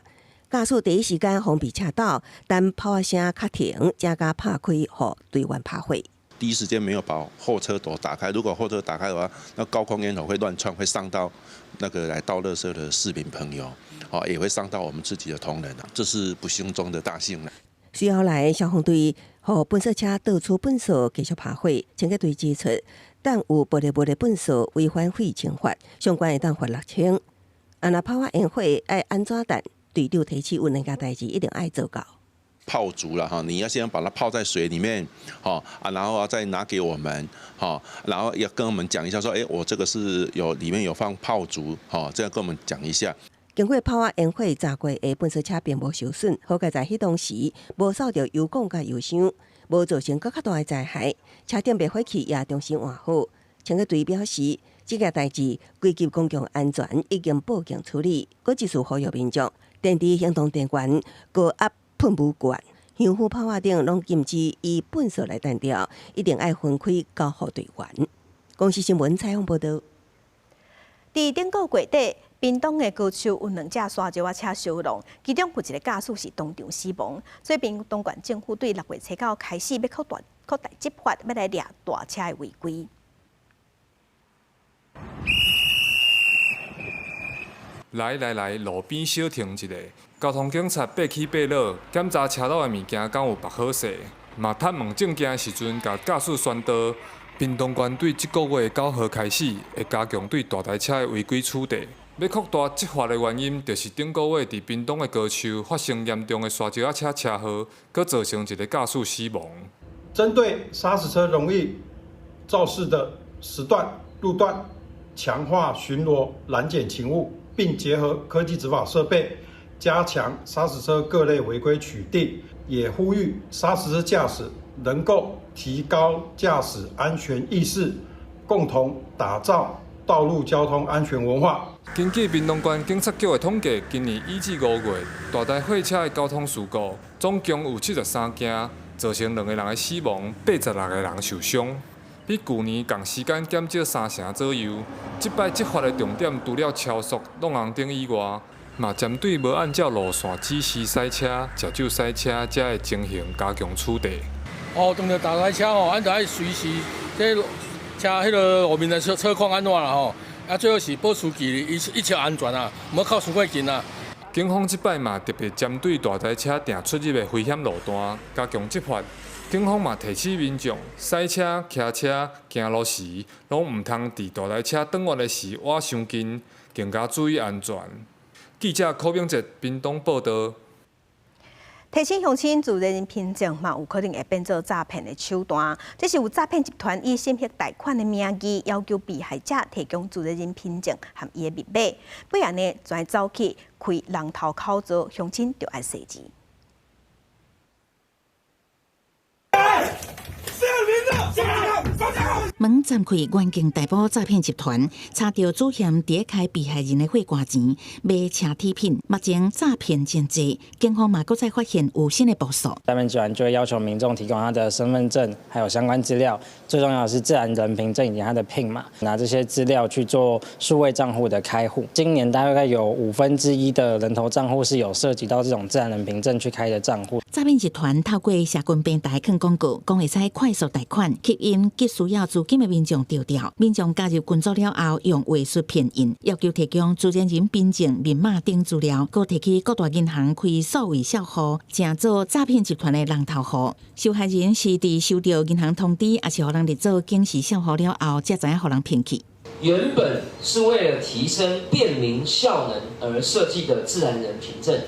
[SPEAKER 10] 駕駛第一時間封閉車道，等炮仔聲較停，才共拍開，予隊員拍火。
[SPEAKER 15] 第一時間沒有把後車朵打開，如果後車打開的話，那高空煙頭會亂竄，會傷到那個來倒垃圾的市民朋友，也會傷到我們自己的同仁啊，這是不幸中的大幸了。
[SPEAKER 10] 隨後來消防隊予糞埽車倒出糞埽，繼續拍火。清潔隊指出，當有玻璃物的糞埽違反廢清法，相關會當罰6000。啊，若炮仔煙火愛按怎辦？隊長提醒有兩件代誌一定愛做到。
[SPEAKER 15] 泡足了哈，你要先把它泡在水裡面，哈啊，然後再拿給我們，哈，然後要跟我們講一下，說，哎，我這個是有裡面有放炮竹，哈，這樣跟我們講一下。
[SPEAKER 10] 經過炮仔煙火炸過的糞埽車並無受損，好佳哉彼當時無掃著油管佮油箱，無造成閣較大的災害。車頂滅火器也重新換好。清潔隊表示，這件代誌危及公共安全，已經報警處理。閣繼續呼籲民眾，電池行動電源、高壓噴霧罐、香薰炮仔等攏禁止以糞埽來彈掉，一定愛分開交予隊員。公視新聞採訪報導。
[SPEAKER 1] 佇頂個月底，屏東的高樹有兩隻沙石仔車相撞，其中有一個駕駛是當場死亡。所以屏東縣政府對6月初九開始欲擴大執法，欲來掠大車的違規。
[SPEAKER 16] 來來來，路邊小停一下。交通警察爬起爬落，檢查車內的物件敢有縛好勢，嘛探問證件的時陣，共駕駛宣導。屏東縣對這個月9號開始，會加強對大台車的違規處罰。欲擴大執法的原因，就是頂個月佇屏東的高樹發生嚴重的沙石仔車車禍，閣造成一個駕駛死亡。
[SPEAKER 17] 針對砂石車容易肇事的時段、路段，強化巡邏攔檢勤務，並結合科技執法設備，加強砂石車各類違規取締。也呼籲砂石車駕駛能夠提高駕駛安全意識，共同打造道路交通安全文化。
[SPEAKER 16] 根據屏東縣警察局的統計，今年1至5月，大台貨車的交通事故總共有73件，造成兩個人的死亡，86個人受傷，比舊年仝時間減少三成左右。這擺執法的重點除了超速、挵紅燈以外，嘛針對無按照路線指示駛車、食酒駛車遮的情形加強處罰。
[SPEAKER 18] 哦，當著大台車吼，咱著愛隨時這車彼个路面的車車況按怎啦吼，啊最好是保持距離，一一切安全啊，毋好靠傷過近啊。
[SPEAKER 16] 警方這擺嘛特別針對大台車定出入的危險路段加強執法。警方嘛提醒民眾，駛車、騎車、行路時，攏毋通佇大台車轉彎的時倚傷近，更加注意安全。記者柯炳哲屏東報導。
[SPEAKER 1] 提醒鄉親自然人憑證嘛，有可能會變做詐騙的手段。這是有詐騙集團以審核貸款的名義，要求被害者提供自然人憑證和伊的密碼，不然呢，就走去開人頭口座，鄉親就愛細緻。
[SPEAKER 26] 門暫開原境逮捕詐騙集團，查著主嫌佇咧開被害人的血汗錢，賣奢侈品，目前詐騙真濟，警方嘛閣再發現有新的部署。
[SPEAKER 19] 詐騙集團就會要求民眾提供他的身份證，還有相關資料，最重要的是自然人憑證以及他的 PIN 碼，拿這些資料去做數位賬戶的開戶。今年大概有1/5的人頭賬戶是有涉及到這種自然人憑證去開的賬戶。
[SPEAKER 26] 詐騙集團透過社群平台放廣告，講會使快速貸款，吸引急需要資金的民眾著釣，民眾加入群組了後，用話術騙𪜶，要求提供自然人憑證、密碼等資料，閣提去各大銀行開數位帳戶，成做詐騙集團的人頭戶。受害人是佇收著銀行通知，抑是予人入做警示帳戶了後，才知影予人騙去。
[SPEAKER 20] 原本是為了提升便民效能而設計的自然人憑證，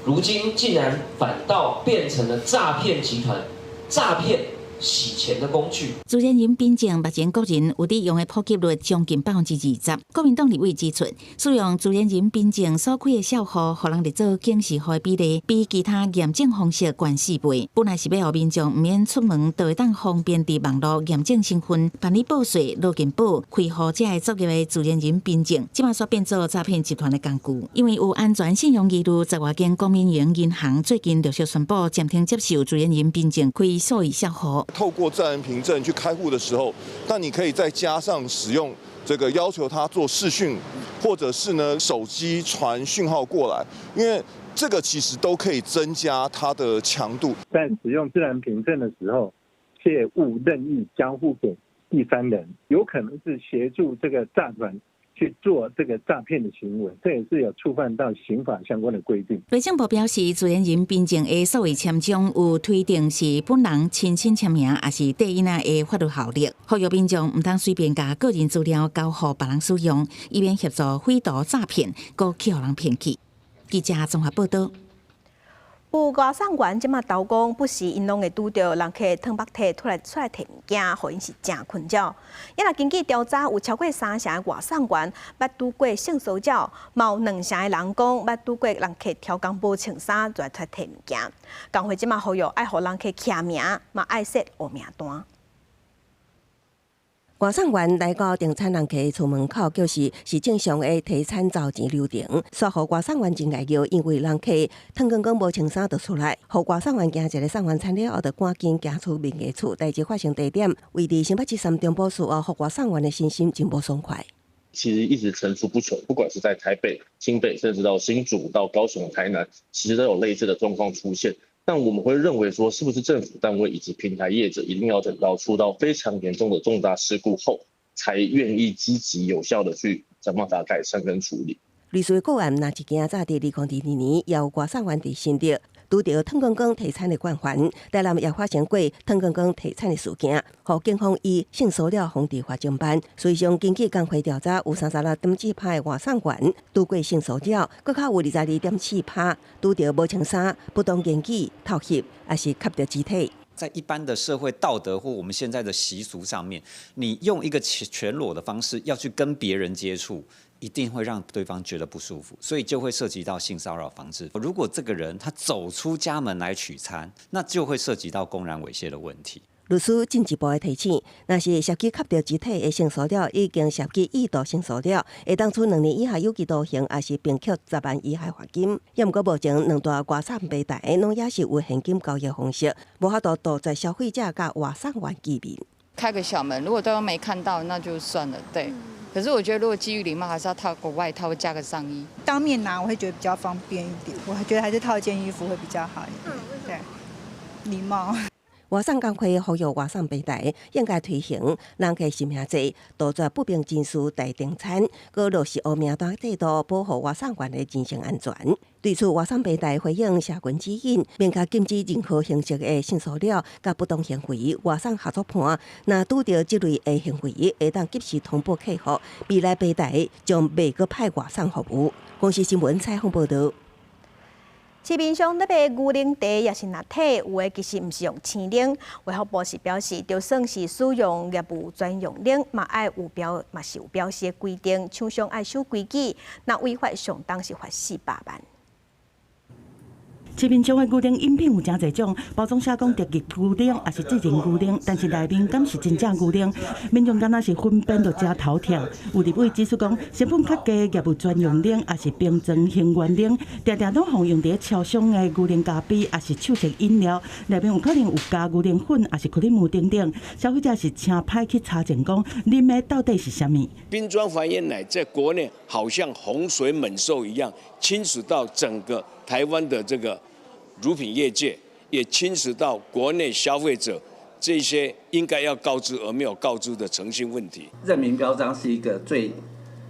[SPEAKER 20] 如今竟然反倒變成了詐騙集團詐騙洗錢的工具。
[SPEAKER 26] 自然人憑證目前國人有佇用的普及率將近20%。國民黨立委指出，使用自然人憑證所開的帳戶，予人入做警示戶的比例，比其他驗證方式懸四倍。本來是欲予民眾毋免出門，就會當方便佇網路驗證身份、辦理報稅、勞健保、開戶這个作業的自然人憑證，這馬煞變做詐騙集團的工具。因為有安全信用疑慮，十外間公民營銀行最近陸續宣布暫停接受自然人憑證開數位帳戶。
[SPEAKER 21] 透過自然人憑證去開戶的時候，那你可以再加上使用這個要求他做視訊，或者是呢手機傳訊號過來，因為這個其實都可以增加它的強度。
[SPEAKER 22] 在使用自然憑證的時候，切勿任意交付給第三人，有可能是協助這個詐團去做這個詐騙的行為，這也是有觸犯到刑法相關的規定。
[SPEAKER 26] 內政部表示，自然人憑證的數位簽章有推定是本人親身簽名，抑是綴印仔的法律效力。呼籲民眾毋通隨便共個人資料交予別人使用，以免協助匪徒詐騙，閣去予人騙去。記者綜合報導。
[SPEAKER 1] 有外送員這馬投講，不時𪜶攏會拄著人客褪目提出來出來提物件，予𪜶是誠困擾。也若根據調查，有超過三成的外送員捌拄過性騷擾，嘛有兩成的人講捌拄過人客刁工無穿衫就來出來提物件。工會這馬呼籲愛予人客簽名，嘛愛設黑名單。
[SPEAKER 10] 外送員來到訂餐人客厝門口，就是是正常的提餐走錢流程。煞予外送員真礙尿，因為人客脫光光無穿衫就出來，予外送員驚一下送完餐了後，就趕緊行出民家厝。代誌發生地點位佇新北市三重埔厝後，予外送員的身心真無爽快。
[SPEAKER 23] 其實一直層出不窮，不管是在台北、新北，甚至到新竹、到高雄、台南，其實都有類似的狀況出現。但我們會認為說，是不是政府單位以及平台業者一定要等到出到非常嚴重的重大事故後，才願意積極有效的去想辦法改善跟處理？
[SPEAKER 10] 類似個案，若一件早佇2022年，也有外送員佇新竹拄著湯公公提餐的慣犯，台南也發生過湯公公提餐的事件，予警方以性騷擾防治法偵辦。事實上，根據工會調查，有36.7%的外送員拄過性騷擾，閣較有22.4%拄著無穿衫、不當言語、偷翕，抑是吸著肢體。
[SPEAKER 3] 在一般的社會道德或我們現在的習俗上面，你用一個全裸的方式要去跟別人接觸，一定會讓對方覺得不舒服，所以就會涉及到性騷擾防治。如果這個人他走出家門來取餐，那就會涉及到公然猥褻的問題。
[SPEAKER 10] 律師進一步的提醒，若是涉及吸著肢體的性騷擾，已經涉及意圖性騷擾，會當處2年以下有期徒刑，抑是並科10萬以下罰金。也毋過目前兩大外送平台攏猶是有現金交易方式，無法度杜絕消費者佮外送員見面。
[SPEAKER 4] 開個小門，如果對方沒看到，那就算了。對，可是我覺得如果基於禮貌，還是要套個外套，加個上衣。
[SPEAKER 5] 當面拿我會覺得比較方便一點，我覺得還是套一件衣服會比較好一點。對，禮貌。
[SPEAKER 10] 外送工會呼籲外送平台應該推行人客實名制，杜絕不明人士代訂餐，閣落實黑名單制度，保護外送員的人身安全。對此，外送平台回應社群指引，明確禁止任何形式的性騷擾佮不當行為。外送合作伴若拄著這類的行為，會當及時通報客戶，未來平台將袂閣派外送服務。公視新聞採訪報導。
[SPEAKER 1] 市面上咧賣牛奶茶抑是拿鐵，有的其實毋是用鮮奶。衛福部是表示，就算是使用業務專用奶，嘛愛有標，嘛是有標示的規定，廠商愛守規矩，若違法上重是罰400萬。
[SPEAKER 13] 市面上的牛奶飲品有誠濟種，包裝寫講特級牛奶，抑是自然牛奶，但是內面敢是真正牛奶？民眾敢若是分辨著誠頭痛。有立委指出講，成本較低業務專用奶，抑是瓶裝型原奶，定定攏予用佇咧超商的牛奶咖啡，抑是手提飲料，內面有可能有加牛奶粉，抑是克里姆等等。消費者是誠歹去查證講，啉的到底是啥物？
[SPEAKER 24] 瓶裝還原奶在國內好像洪水猛獸一樣，侵蝕到整個台灣的這個乳品業界，也侵蝕到國內消費者這些應該要告知而沒有告知的誠信問題。
[SPEAKER 25] 認明標章是一個最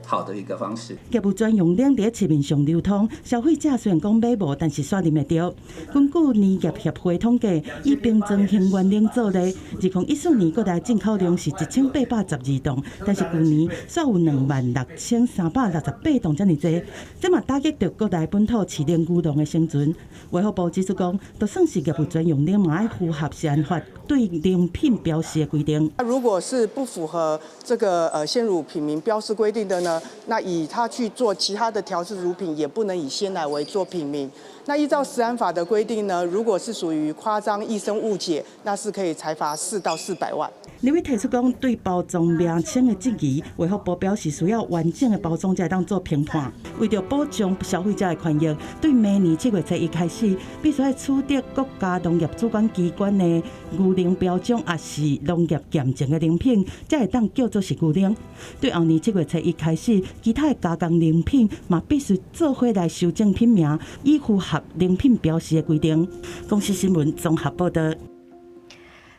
[SPEAKER 25] 好的一個方式。
[SPEAKER 13] 業務專用奶佇市面上流通，消費者雖然講買無，但是煞啉會著。根據奶業協會統計，以瓶裝型原奶做例，2014年國內進口量是1812噸，但是舊年煞有26,368噸遮爾濟，這嘛打擊著國內本土飼奶牛農的生存。衛福部指出講，就算是業務專用奶，嘛愛符合食安法對奶品標示的規定。
[SPEAKER 19] 如果是不符合這個鮮乳品名標示規定的呢？那以他去做其他的調製乳品，也不能以鮮奶為做品名。那依照食安法的規定呢，如果是屬於誇張、易生誤解，那是可以裁罰4到400萬。
[SPEAKER 13] 立委提出講，對包裝名稱的質疑，衛福部表示需要完整的包裝才會當做評判。為著保障消費者的權益，對明年7月初一開始，必須愛取得國家農業主管機關的牛奶標章，抑是農業驗證的奶品，才會當叫做是牛奶。對後年7月初一開始，其他的加工奶品嘛必須做伙來修正品名，以符合奶品標示的規定。公視新聞綜合報導。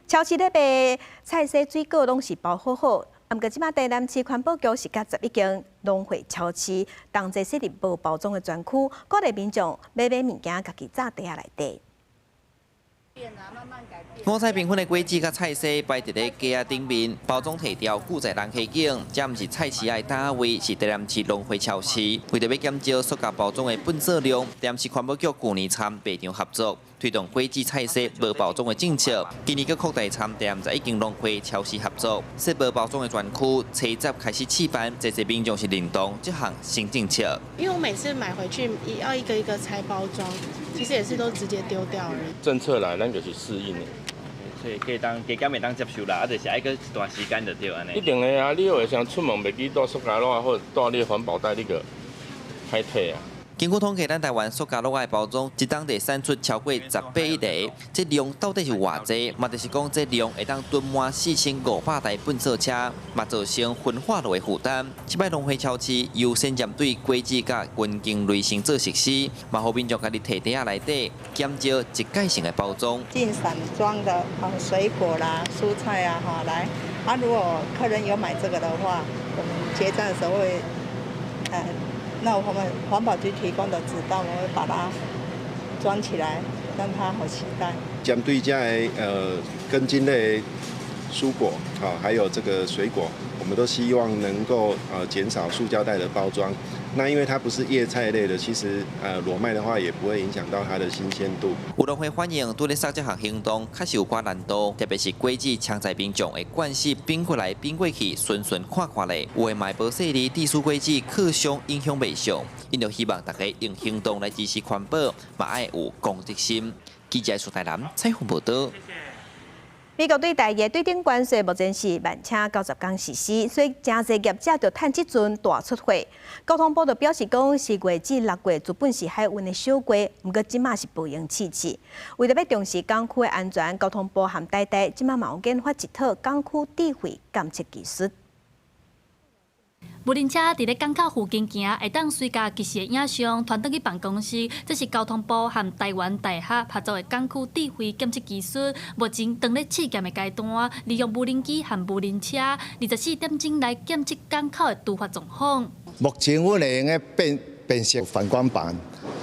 [SPEAKER 1] 超市咧賣菜蔬水果攏是包好好，毋過這擺台南市環保局是佮11間農會超市同齊設立無包裝的專區，鼓勵民眾買買物件，家己紮袋仔內底。
[SPEAKER 27] 五彩繽紛的果子佮菜蔬擺佇咧架仔頂面，包裝提掉，固在人溪景。這毋是菜市仔的單位，是台南市農會超市。為著欲減少塑膠包裝的糞掃量，台南市環保局舊年參賣場合作，推動果子菜蔬無包裝的政策。今年閣擴大參台南11間農會超市合作，設無包裝的專區，初十開始試辦，濟濟民眾是認同這項新政策。
[SPEAKER 28] 因為我每次買回去要一個一個拆包裝，其實也是都直接丟掉而已。
[SPEAKER 29] 政策來，咱就是適應的。
[SPEAKER 30] 所以可以當加減會當接受啦，啊，就是愛閣一段時間就對按呢。
[SPEAKER 29] 一定的啊！你若會想出門袂記帶塑膠袋，或者帶你的環保袋，你就歹提啊。
[SPEAKER 27] 根據統計，咱台灣塑膠袋包裝一冬得產出超過18億個，這量到底是偌濟？嘛就是講，這量會當囤滿4500台糞掃車，嘛造成焚化爐的負擔。這擺農會超市優先針對果子佮根莖類型做實施，嘛予民眾家己提袋仔內底，減少一改性的包裝。
[SPEAKER 31] 進散裝的水果啦、蔬菜啊，哈來。啊，如果客人有買這個的話，我們結帳的時候會，那我們環保局提供的紙袋，我們會把它裝起來，讓它好攜帶。
[SPEAKER 2] 針對這个根莖類蔬果，啊，還有這個水果，我們都希望能夠減少塑膠袋的包裝。那因為它不是葉菜類的，其實裸賣的話也不會影響到它的新鮮度。
[SPEAKER 27] 有農會反映，拄咧殺這項行動確實有寡難度，特別是果子搶在民眾會慣勢變過來變過去，順順看看咧，有的嘛無細膩，致使果子靠傷影響賣相。𪜶就希望大家用行動來支持環保，嘛愛有公德心。記者蘇台南採訪報導。
[SPEAKER 1] 美國對台的對等關稅目前是慢車90天實施，所以誠濟業者就趁這陣大出貨。交通部就表示講，4月至6月資本是海運的小月，毋過這馬是無閒試試。為著欲重視港區的安全，交通部和台大這馬嘛有研發一套港區智慧監測技術。
[SPEAKER 6] 無人車佇咧港口附近行，會當隨共即時的影像傳轉去辦公室。這是交通部和台灣大學合作的港區智慧檢測技術，目前當咧試驗的階段，利用無人機和無人車，24點鐘來檢測港口的突發狀況。
[SPEAKER 7] 目前阮會用得辨識反光板，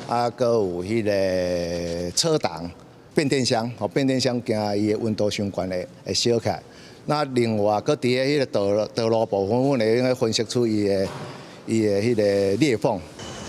[SPEAKER 7] 啊，閣有彼个車擋變電箱，吼，變電箱驚伊的溫度傷懸會燒起來。那另外，閣佇咧彼个道路部分，阮會用得分析出伊的彼个裂縫。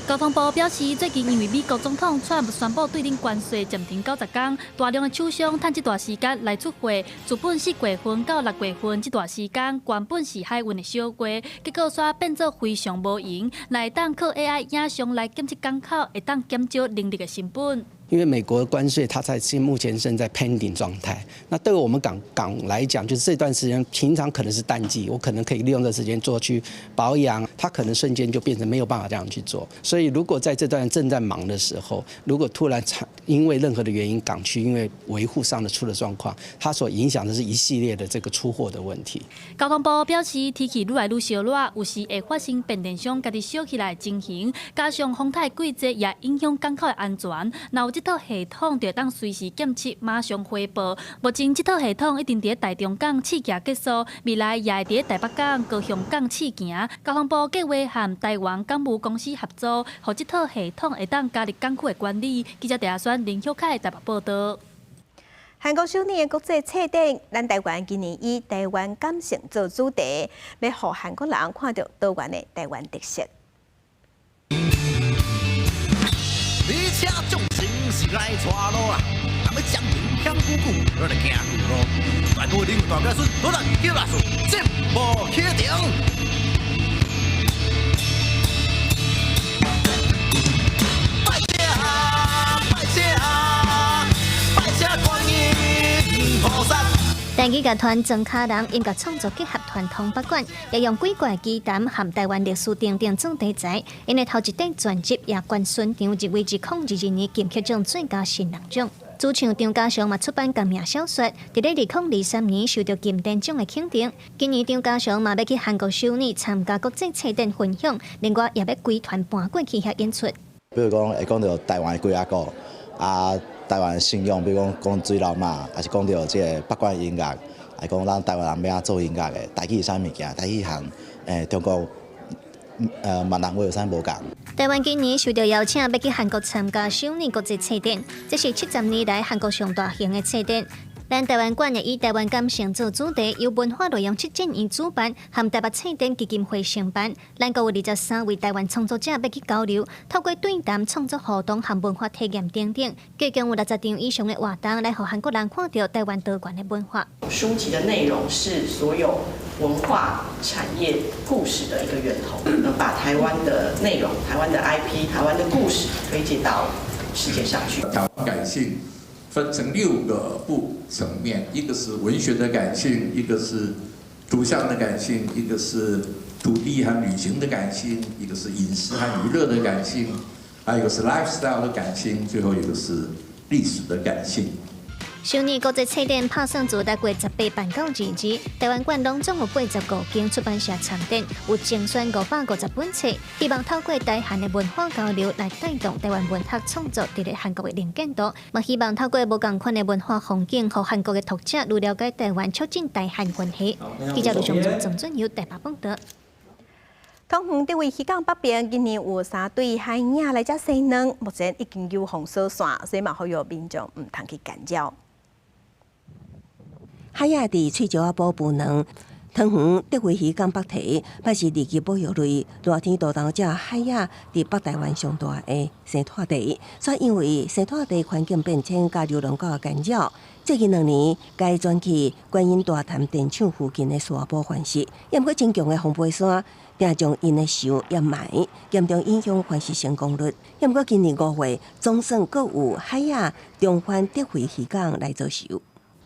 [SPEAKER 6] 交通部表示，最近因為美國總統川普宣布對等關稅暫停90天，大量的廠商趁這段時間來出貨。自本4月份到6月份這段時間，原本是海運的小月，結果煞變做非常無閒。若會當靠 AI 影像來檢測港口，會當減少人力的成本。
[SPEAKER 8] 因為美國的關稅，它在現目前正在 pending 狀態。那對我們港來講，就是這段時間平常可能是淡季，我可能可以利用這時間做去保養，它可能瞬間就變成沒有辦法這樣去做。所以如果在這段正在忙的時候，如果突然因為任何的原因，港區因為維護上的出了狀況，它所影響的是一系列的這個出貨的問題。
[SPEAKER 6] 交通部表示，天氣愈來愈燒熱，有時會發生變電箱家己燒起來的情形，加上風颱季節也影響港口的安全。若有這套系統，就會當隨時檢測，馬上回報。目前這套系統已經佇台中港試行結束，未來也會佇台北港、高雄港試行。交通部計劃和台灣港務公司合作，予這套系統會當加入港區的管理。記者鄭阿選、林曉凱台北報導。
[SPEAKER 1] 韓國首爾的國際冊展，咱台灣今年以台灣感性做主題，欲予韓國人看著多元的台灣特色。
[SPEAKER 9] 你請眾神是來帶路啦，人欲將兵險久久，咱來行舊路。大哥恁有大家孫，努力叫老師，節目啟程。拜車，拜車，拜車觀音菩薩。
[SPEAKER 11] 台語樂團莊跤人音樂創作結合傳統北管，也用鬼怪奇談和台灣歷史等等做題材。𪜶的頭一張專輯也冠巡場入圍2022年金曲獎最佳新人獎。主唱張家祥嘛出版同名小說，佇咧2023年受到金鼎獎的肯定。今年張家祥嘛欲去韓國首爾參加國際冊展分享，另外也欲規團搬過去遐演出。
[SPEAKER 12] 比如講會講著台灣的雞仔鼓啊。台灣信仰，比如講講水流媽，抑是講著這个北管音樂，來講咱台灣人欲按怎做音樂的，台語是啥物件？台語和中國閩南話有啥無仝？
[SPEAKER 11] 台灣今年受到邀請，欲去韓國參加首爾國際冊展，這是70年來韓國上大型的冊展。咱台灣館也以台灣感性做主題，由文化內容策展院主辦，和台北冊展基金會承辦。咱閣有23位台灣創作者欲去交流，透過對談創作活動和文化體驗等等，計共有60場以上的活動，來予韓國人看著台灣多元的文化。
[SPEAKER 14] 書籍的內容是所有文化產業故事的一個源頭，把台灣的內容、台灣的 IP、台灣的故事推介到世界上去。
[SPEAKER 15] 台灣感性分成六個部層面，一個是文學的感性，一個是圖像的感性，一個是土地和旅行的感性，一個是飲食和娛樂的感性，還有一個是 lifestyle 的感性，最後一個是歷史的感性。
[SPEAKER 11] 首爾國際冊展拍算自6月18辦到22，台灣館攏總有85間出版社參展，有精選550本冊，希望透過台韓的文化交流來帶動台灣文學創作佇咧韓國的能見度，嘛希望透過無仝款的文化風景，予韓國的讀者愈了解台灣，促進台韓關係。記者盧尚祖、鄭俊友台北報導。
[SPEAKER 1] 桃園竹圍漁港北爿今年有三對海鶯來遮生卵，目前已經有封鎖線，所以嘛呼籲民眾毋通去干擾。
[SPEAKER 10] 海鶯佇喙石仔埔孵卵，桃園竹圍漁港北堤，嘛是二級保育類熱天渡頭遮海鶯佇北台灣上大的生態地，煞因為生態地環境變遷佮流浪狗的干擾，最近2年改轉去觀音大潭電廠附近的沙埔繁殖，猶毋過真強的風飛沙，定將𪜶的鏽掩埋，嚴重影響繁殖成功率。猶毋過今年5月，總算閣有海鶯重返竹圍漁港來做鏽。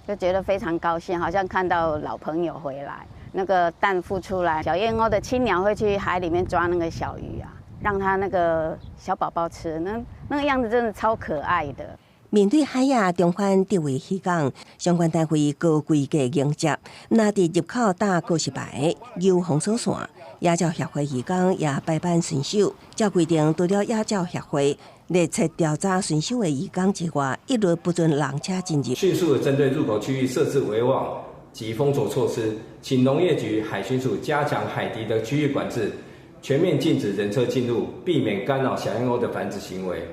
[SPEAKER 3] 就覺得非常高興，好像看到老朋友回來。那個蛋孵出來，小燕鷗的親鳥會去海裡面抓那個小魚啊，讓它那個小寶寶吃，那個樣子真的超可愛的。
[SPEAKER 10] 面對海鶯重返竹圍漁港，相關單位高規格迎接，若佇入口貼告示牌、有封鎖線，野鳥協會義工也排班巡守。照規定，除了野鳥協會列冊調查巡守的義工之外，一律不准人車進入。
[SPEAKER 4] 迅速的針對入口區域設置圍網及封鎖措施，請農業局、海巡署加強海堤的區域管制，全面禁止人車進入，避免干擾小燕鷗的繁殖行為。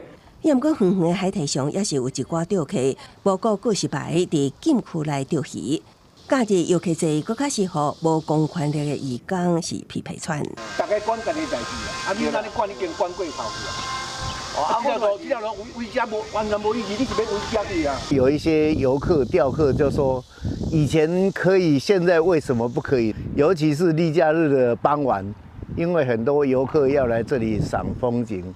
[SPEAKER 10] 猶毋過，遠遠的海堤上，也是有一寡釣客無顧告示牌，佇禁區內釣魚。假日遊客濟，閣較是予無公權力的義工是皮皮喘。
[SPEAKER 5] 逐家管家己代誌啊，啊你按呢管已經管過頭去啊。啊，這條路圍遮無完全無意義，你是欲圍遮去啊？
[SPEAKER 16] 有一些遊客釣客就說，以前可以，現在為什麼不可以？尤其是例假日的傍晚，因為很多遊客要來這裡賞風景。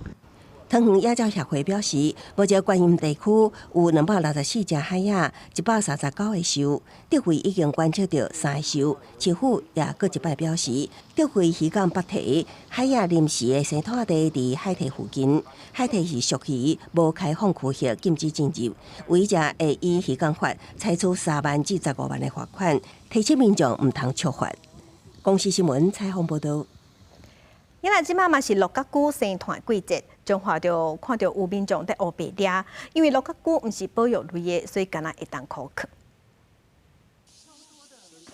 [SPEAKER 10] 桃園野鳥協會表示，目前觀音地區有264隻海鶯，139個鏽，竹圍已經觀測到三個鏽。市府也閣一擺表示，竹圍漁港北堤海鶯臨時的生態地佇海堤附近，海堤是屬於無開放區域，禁止進入。違者會依漁港法採取3萬至15萬的罰款，提醒民眾毋通觸犯。公視新聞採訪報導。
[SPEAKER 1] 因為這馬嘛是陸角龜生湠季節，彰化就看著有民眾佇烏白掠，因為陸角龜毋是保育類的，所以敢若會當可囥。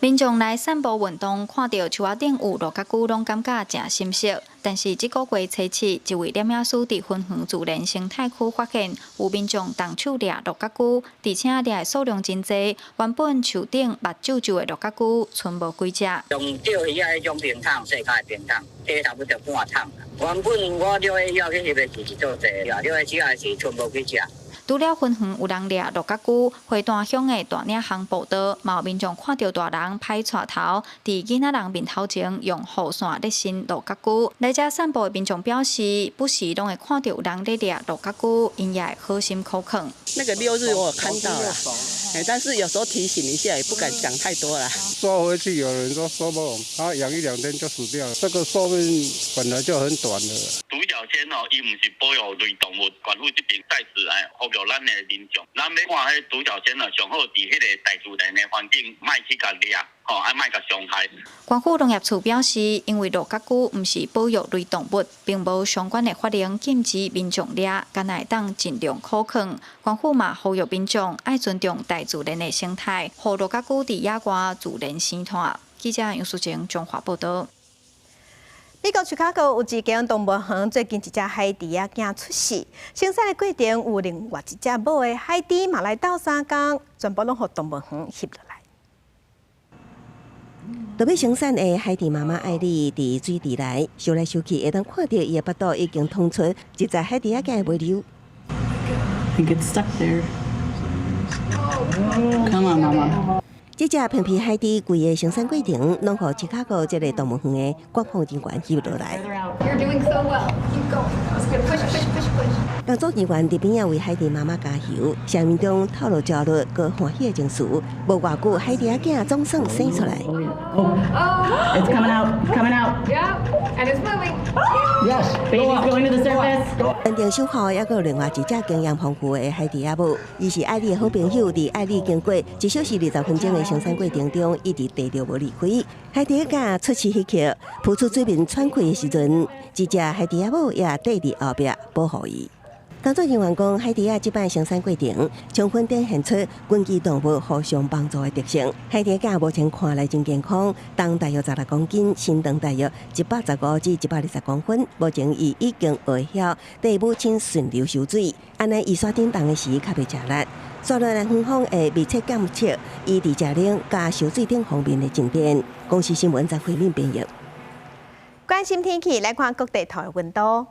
[SPEAKER 17] 民眾來散步運動，看著樹仔頂有陸角龜，攏感覺誠心適。但是這個月初七，一位攝影師佇芬園自然生態區發現有民眾動手掠陸角龜，而且掠的數量真濟。原本樹頂密皺皺的陸角龜，賰無幾隻。
[SPEAKER 18] 用釣魚仔彼種冰桶，細跤的冰桶，底差不多半桶。原本我釣魚仔去翕的是做濟，掠的主要是賰無幾隻。
[SPEAKER 17] 除了芬園有人掠陸角龜，花壇鄉的大嶺鄉步道，嘛有民眾看著大人歹帶頭，佇囡仔人面頭前用雨傘咧伸陸角龜。來遮散步的民眾表示，不時攏會看著有人咧掠陸角龜，𪜶也會好心可勸。
[SPEAKER 14] 那個六日我有看到了，但是有時候提醒一下，也不敢講太多了。
[SPEAKER 20] 抓回去有人說說不，他養一兩天就死掉了。這個壽命本來就很短的。
[SPEAKER 21] 獨角仙哦，伊毋是保育類動物，縣府這邊再次來呼籲咱的民眾，咱欲看彼獨角仙哦，上好佇彼個大自然的環境，莫去共掠，吼，啊莫共傷害。
[SPEAKER 17] 縣府農業處表示，因為陸角龜毋是保育類動物，並無相關的法令禁止民眾掠，敢若會當盡量可控。縣府嘛呼籲民眾愛尊重大自然的生態，予陸角龜佇野外自然生湠。記者楊淑靜彰化報導。
[SPEAKER 1] 美國芝加哥有一間動物園，最近一隻海豬仔囝出世，生產的過程有另外一隻母的海豬嘛來鬥相共，全部攏予動物園翕落來。
[SPEAKER 10] 著欲生產的海豬媽媽艾麗佇水池內游來游去，會當看著伊的腹肚已經吐出一隻海豬仔囝的尾溜。
[SPEAKER 22] It gets stuck there. Come on, mama.
[SPEAKER 10] 這隻皮皮海豬規个生產過程，攏予芝加哥這个動物園的官方人員翕落來。
[SPEAKER 23] You're doing so well. Keep going. That was good. Push, push, push, push.
[SPEAKER 10] 工作人員佇邊仔為海豬媽媽加油，聲音中透露焦慮閣歡喜的情緒。無偌久，海豬仔囝總算生出來。
[SPEAKER 22] It's coming out. It's coming out.
[SPEAKER 23] Yeah, and it's moving.
[SPEAKER 22] Yes. Baby's going to the surface.
[SPEAKER 10] 現場守護猶閣有另外一隻經驗豐富的海豬仔母，伊是艾麗的好朋友。佇艾麗經過1小時20分鐘的生產過程中，一直綴著無離開。海豬仔出世彼刻，浮出水面喘氣的時陣，這隻海豬仔母也綴佇後壁保護伊。工作人員講，海豬仔這擺生產過程，充分展現出群居動物互相幫助的特性。海豬仔目前看來真健康，重大約16公斤，身長大約115至120公分。目前伊已經會曉綴母親順流泅水，按呢伊煞頂重的時較袂食力。煞落來，園方會密切監測伊佇食奶佮泅水等方面的進展。公視新聞陳慧敏編譯。
[SPEAKER 1] 關心天氣，來看各地頭的溫度。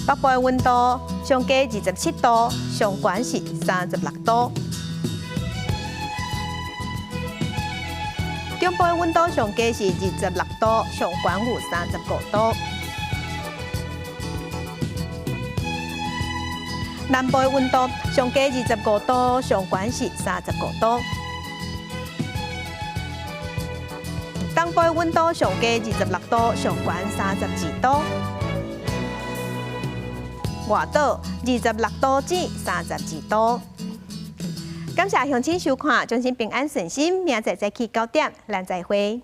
[SPEAKER 1] 北部的溫度上低27度，上懸是36度。中部的溫度上低是26度，上懸有35度。南部的溫度上低25度，上懸是35度。東部的溫度上低26度，上懸32度。外島26度至32度。感謝鄉親收看，衷心平安順心，明仔載早起9點，咱再會。